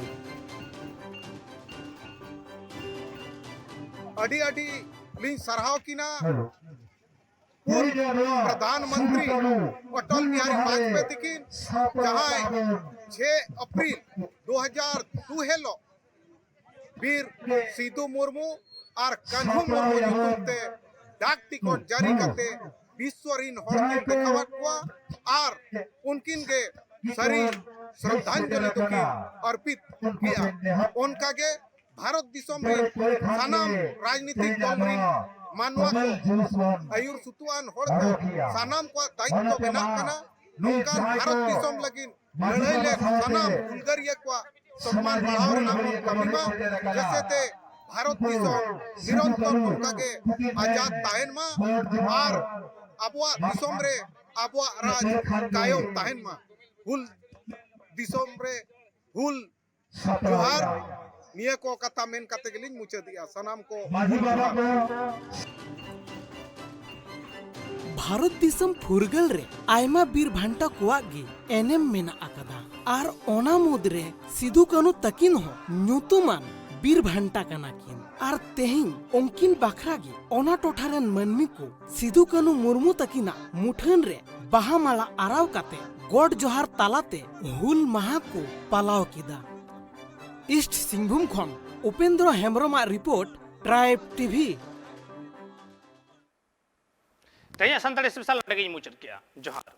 ᱟᱹᱰᱤ ᱟᱹᱰᱤ ᱞᱤᱧ ᱥᱟᱨᱦᱟᱣ ᱠᱤᱱᱟ ᱯᱩᱨᱵᱚ ᱯᱨᱚᱫᱷᱟᱱ ᱢᱚᱱᱛᱨᱤ ᱚᱴᱚᱞ ᱵᱤᱦᱟᱨᱤ ᱵᱟᱡᱽᱯᱮᱭᱤ ᱛᱤᱠᱤᱱ, ᱡᱟᱦᱟᱸᱭ ᱪᱷᱮ ᱮᱯᱨᱤᱞ ᱫᱩ ᱦᱟᱡᱟᱨ ᱫᱩ ᱦᱤᱞᱳᱜ ᱵᱤᱨ ᱥᱤᱫᱩ ᱢᱩᱨᱢᱩ ᱟᱨ ᱠᱟᱹᱱᱦᱩ ᱢᱩᱨᱢᱩ ᱧᱩᱛᱩᱢ ᱛᱮ ᱰᱟᱠ ᱴᱤᱠᱚᱴ ᱡᱟᱹᱨᱤ ᱠᱟᱛᱮ ᱵᱤᱥᱥᱚ ᱨᱤᱱ ᱦᱚᱲ ᱠᱤᱱ ᱫᱮᱠᱷᱟᱣᱟᱫ ᱠᱚᱣᱟ ᱟᱨ ᱩᱱᱠᱤᱱ ᱜᱮ ᱥᱟᱹᱨᱤ ᱥᱨᱚᱫᱷᱟᱧᱡᱚᱞᱤ ᱫᱚᱠᱤᱱ ᱚᱨᱯᱤᱛ ᱠᱮᱜᱼᱟ᱾ ᱚᱱᱠᱟᱜᱮ ᱵᱷᱟᱨᱚᱛ ᱫᱤᱥᱚᱢ ᱨᱮ ᱥᱟᱱᱟᱢ ᱨᱟᱡᱽᱱᱤᱛᱤᱠ ᱫᱚᱞ ᱨᱤᱱ ᱢᱟᱱᱣᱟ ᱠᱚ, ᱟᱹᱭᱩᱨ ᱥᱩᱛᱩᱜ ᱟᱱ ᱦᱚᱲ ᱠᱚ, ᱥᱟᱱᱟᱢ ᱠᱚᱣᱟᱜ ᱫᱟᱭᱤᱛᱛᱚ ᱵᱮᱱᱟᱜ ᱠᱟᱱᱟ ᱱᱚᱝᱠᱟᱱ ᱵᱷᱟᱨᱚᱛ ᱫᱤᱥᱚᱢ ᱞᱟᱹᱜᱤᱫ ᱞᱟᱹᱲᱦᱟᱹᱭ ᱞᱮᱫ ᱥᱟᱱᱟᱢ ᱦᱩᱞᱜᱟᱹᱨᱤᱭᱟᱹ ᱠᱚᱣᱟᱜ ᱥᱚᱱᱢᱟᱱ ᱵᱟᱲᱦᱟᱣ ᱨᱮᱱᱟᱜ ᱵᱚᱱ ᱠᱟᱹᱢᱤ ᱢᱟ, ᱡᱮᱥᱮ ᱛᱮ ᱵᱷᱟᱨᱚᱛ ᱫᱤᱥᱚᱢ ᱱᱤᱨᱚᱱᱛᱚᱨ ᱱᱚᱝᱠᱟ ᱜᱮ ᱟᱡᱟᱫ ᱛᱟᱦᱮᱱ ᱢᱟ ᱟᱨ ᱟᱵᱚᱣᱟᱜ ᱫᱤᱥᱚᱢ ᱨᱮ ᱟᱵᱚᱣᱟᱜ ᱨᱟᱡᱽ ᱠᱟᱭᱚᱢ ᱛᱟᱦᱮᱱ ᱢᱟ᱾ ᱦᱩᱞ ᱫᱤᱥᱚᱢ ᱨᱮ ᱦᱩᱞ ᱡᱚᱦᱟᱨ᱾ ᱱᱤᱭᱟᱹ ᱠᱚ ᱠᱟᱛᱷᱟ ᱢᱮᱱ ᱠᱟᱛᱮ ᱜᱮᱞᱤᱧ ᱢᱩᱪᱟᱹᱫᱮᱜᱼᱟ᱾ ᱥᱟᱱᱟᱢ ᱠᱚ ᱢᱟᱹᱡᱷᱤ ᱵᱟᱵᱟ ᱠᱚ᱾ ᱵᱷᱟᱨᱚᱛ ᱫᱤᱥᱚᱢ ᱯᱷᱩᱨᱜᱟᱹᱞ ᱨᱮ ᱟᱭᱢᱟ ᱵᱤᱨ ᱵᱷᱟᱱᱴᱟ ᱠᱚᱣᱟᱜ ᱜᱮ ᱮᱱᱮᱢ ᱢᱮᱱᱟᱜ ᱟᱠᱟᱫᱟ ᱟᱨ ᱚᱱᱟ ᱢᱩᱫᱽᱨᱮ ᱥᱤᱫᱩ ᱠᱟᱹᱱᱩ ᱛᱟᱹᱠᱤᱱ ᱦᱚᱸ ᱧᱩᱛᱩᱢᱟᱱ ᱵᱤᱨ ᱵᱷᱟᱱᱴᱟ ᱠᱟᱱᱟ ᱠᱤᱱ᱾ ᱟᱨ ᱛᱮᱦᱮᱧ ᱩᱱᱠᱤᱱ ᱵᱟᱠᱷᱨᱟ ᱜᱮ ᱚᱱᱟ ᱴᱚᱴᱷᱟ ᱨᱮᱱ ᱢᱟᱹᱱᱢᱤ ᱠᱚ ᱥᱤᱫᱩ ᱠᱟᱹᱱᱩ ᱢᱩᱨᱢᱩ ᱛᱟᱹᱠᱤᱱᱟᱜ ᱢᱩᱴᱷᱟᱹᱱ ᱨᱮ ᱵᱟᱦᱟ ᱢᱟᱞᱟ ᱟᱨᱟᱣ ᱠᱟᱛᱮ ᱜᱚᱰ ᱡᱚᱦᱟᱨ ᱛᱟᱞᱟᱛᱮ ᱦᱩᱞ ᱢᱟᱦᱟ ᱠᱚ ᱯᱟᱞᱟᱣ ᱠᱮᱫᱟ᱾ ᱤᱥᱴ ᱥᱤᱝᱵᱷᱩᱢ ᱠᱷᱚᱱ ᱩᱯᱮᱱᱫᱨᱚ ᱦᱮᱢᱵᱨᱚᱢᱟᱜ ᱨᱤᱯᱳᱨᱴ, ᱴᱨᱟᱭᱤᱵᱽ ᱴᱤᱵᱷᱤ᱾ ᱛᱮᱦᱮᱧᱟᱜ ᱥᱟᱱᱛᱟᱲᱤ ᱥᱯᱮᱥᱟᱞ ᱱᱚᱸᱰᱮ ᱜᱤᱧ ᱢᱩᱪᱟᱹᱫ ᱠᱮᱜᱼᱟ᱾ ᱡᱚᱦᱟᱨ᱾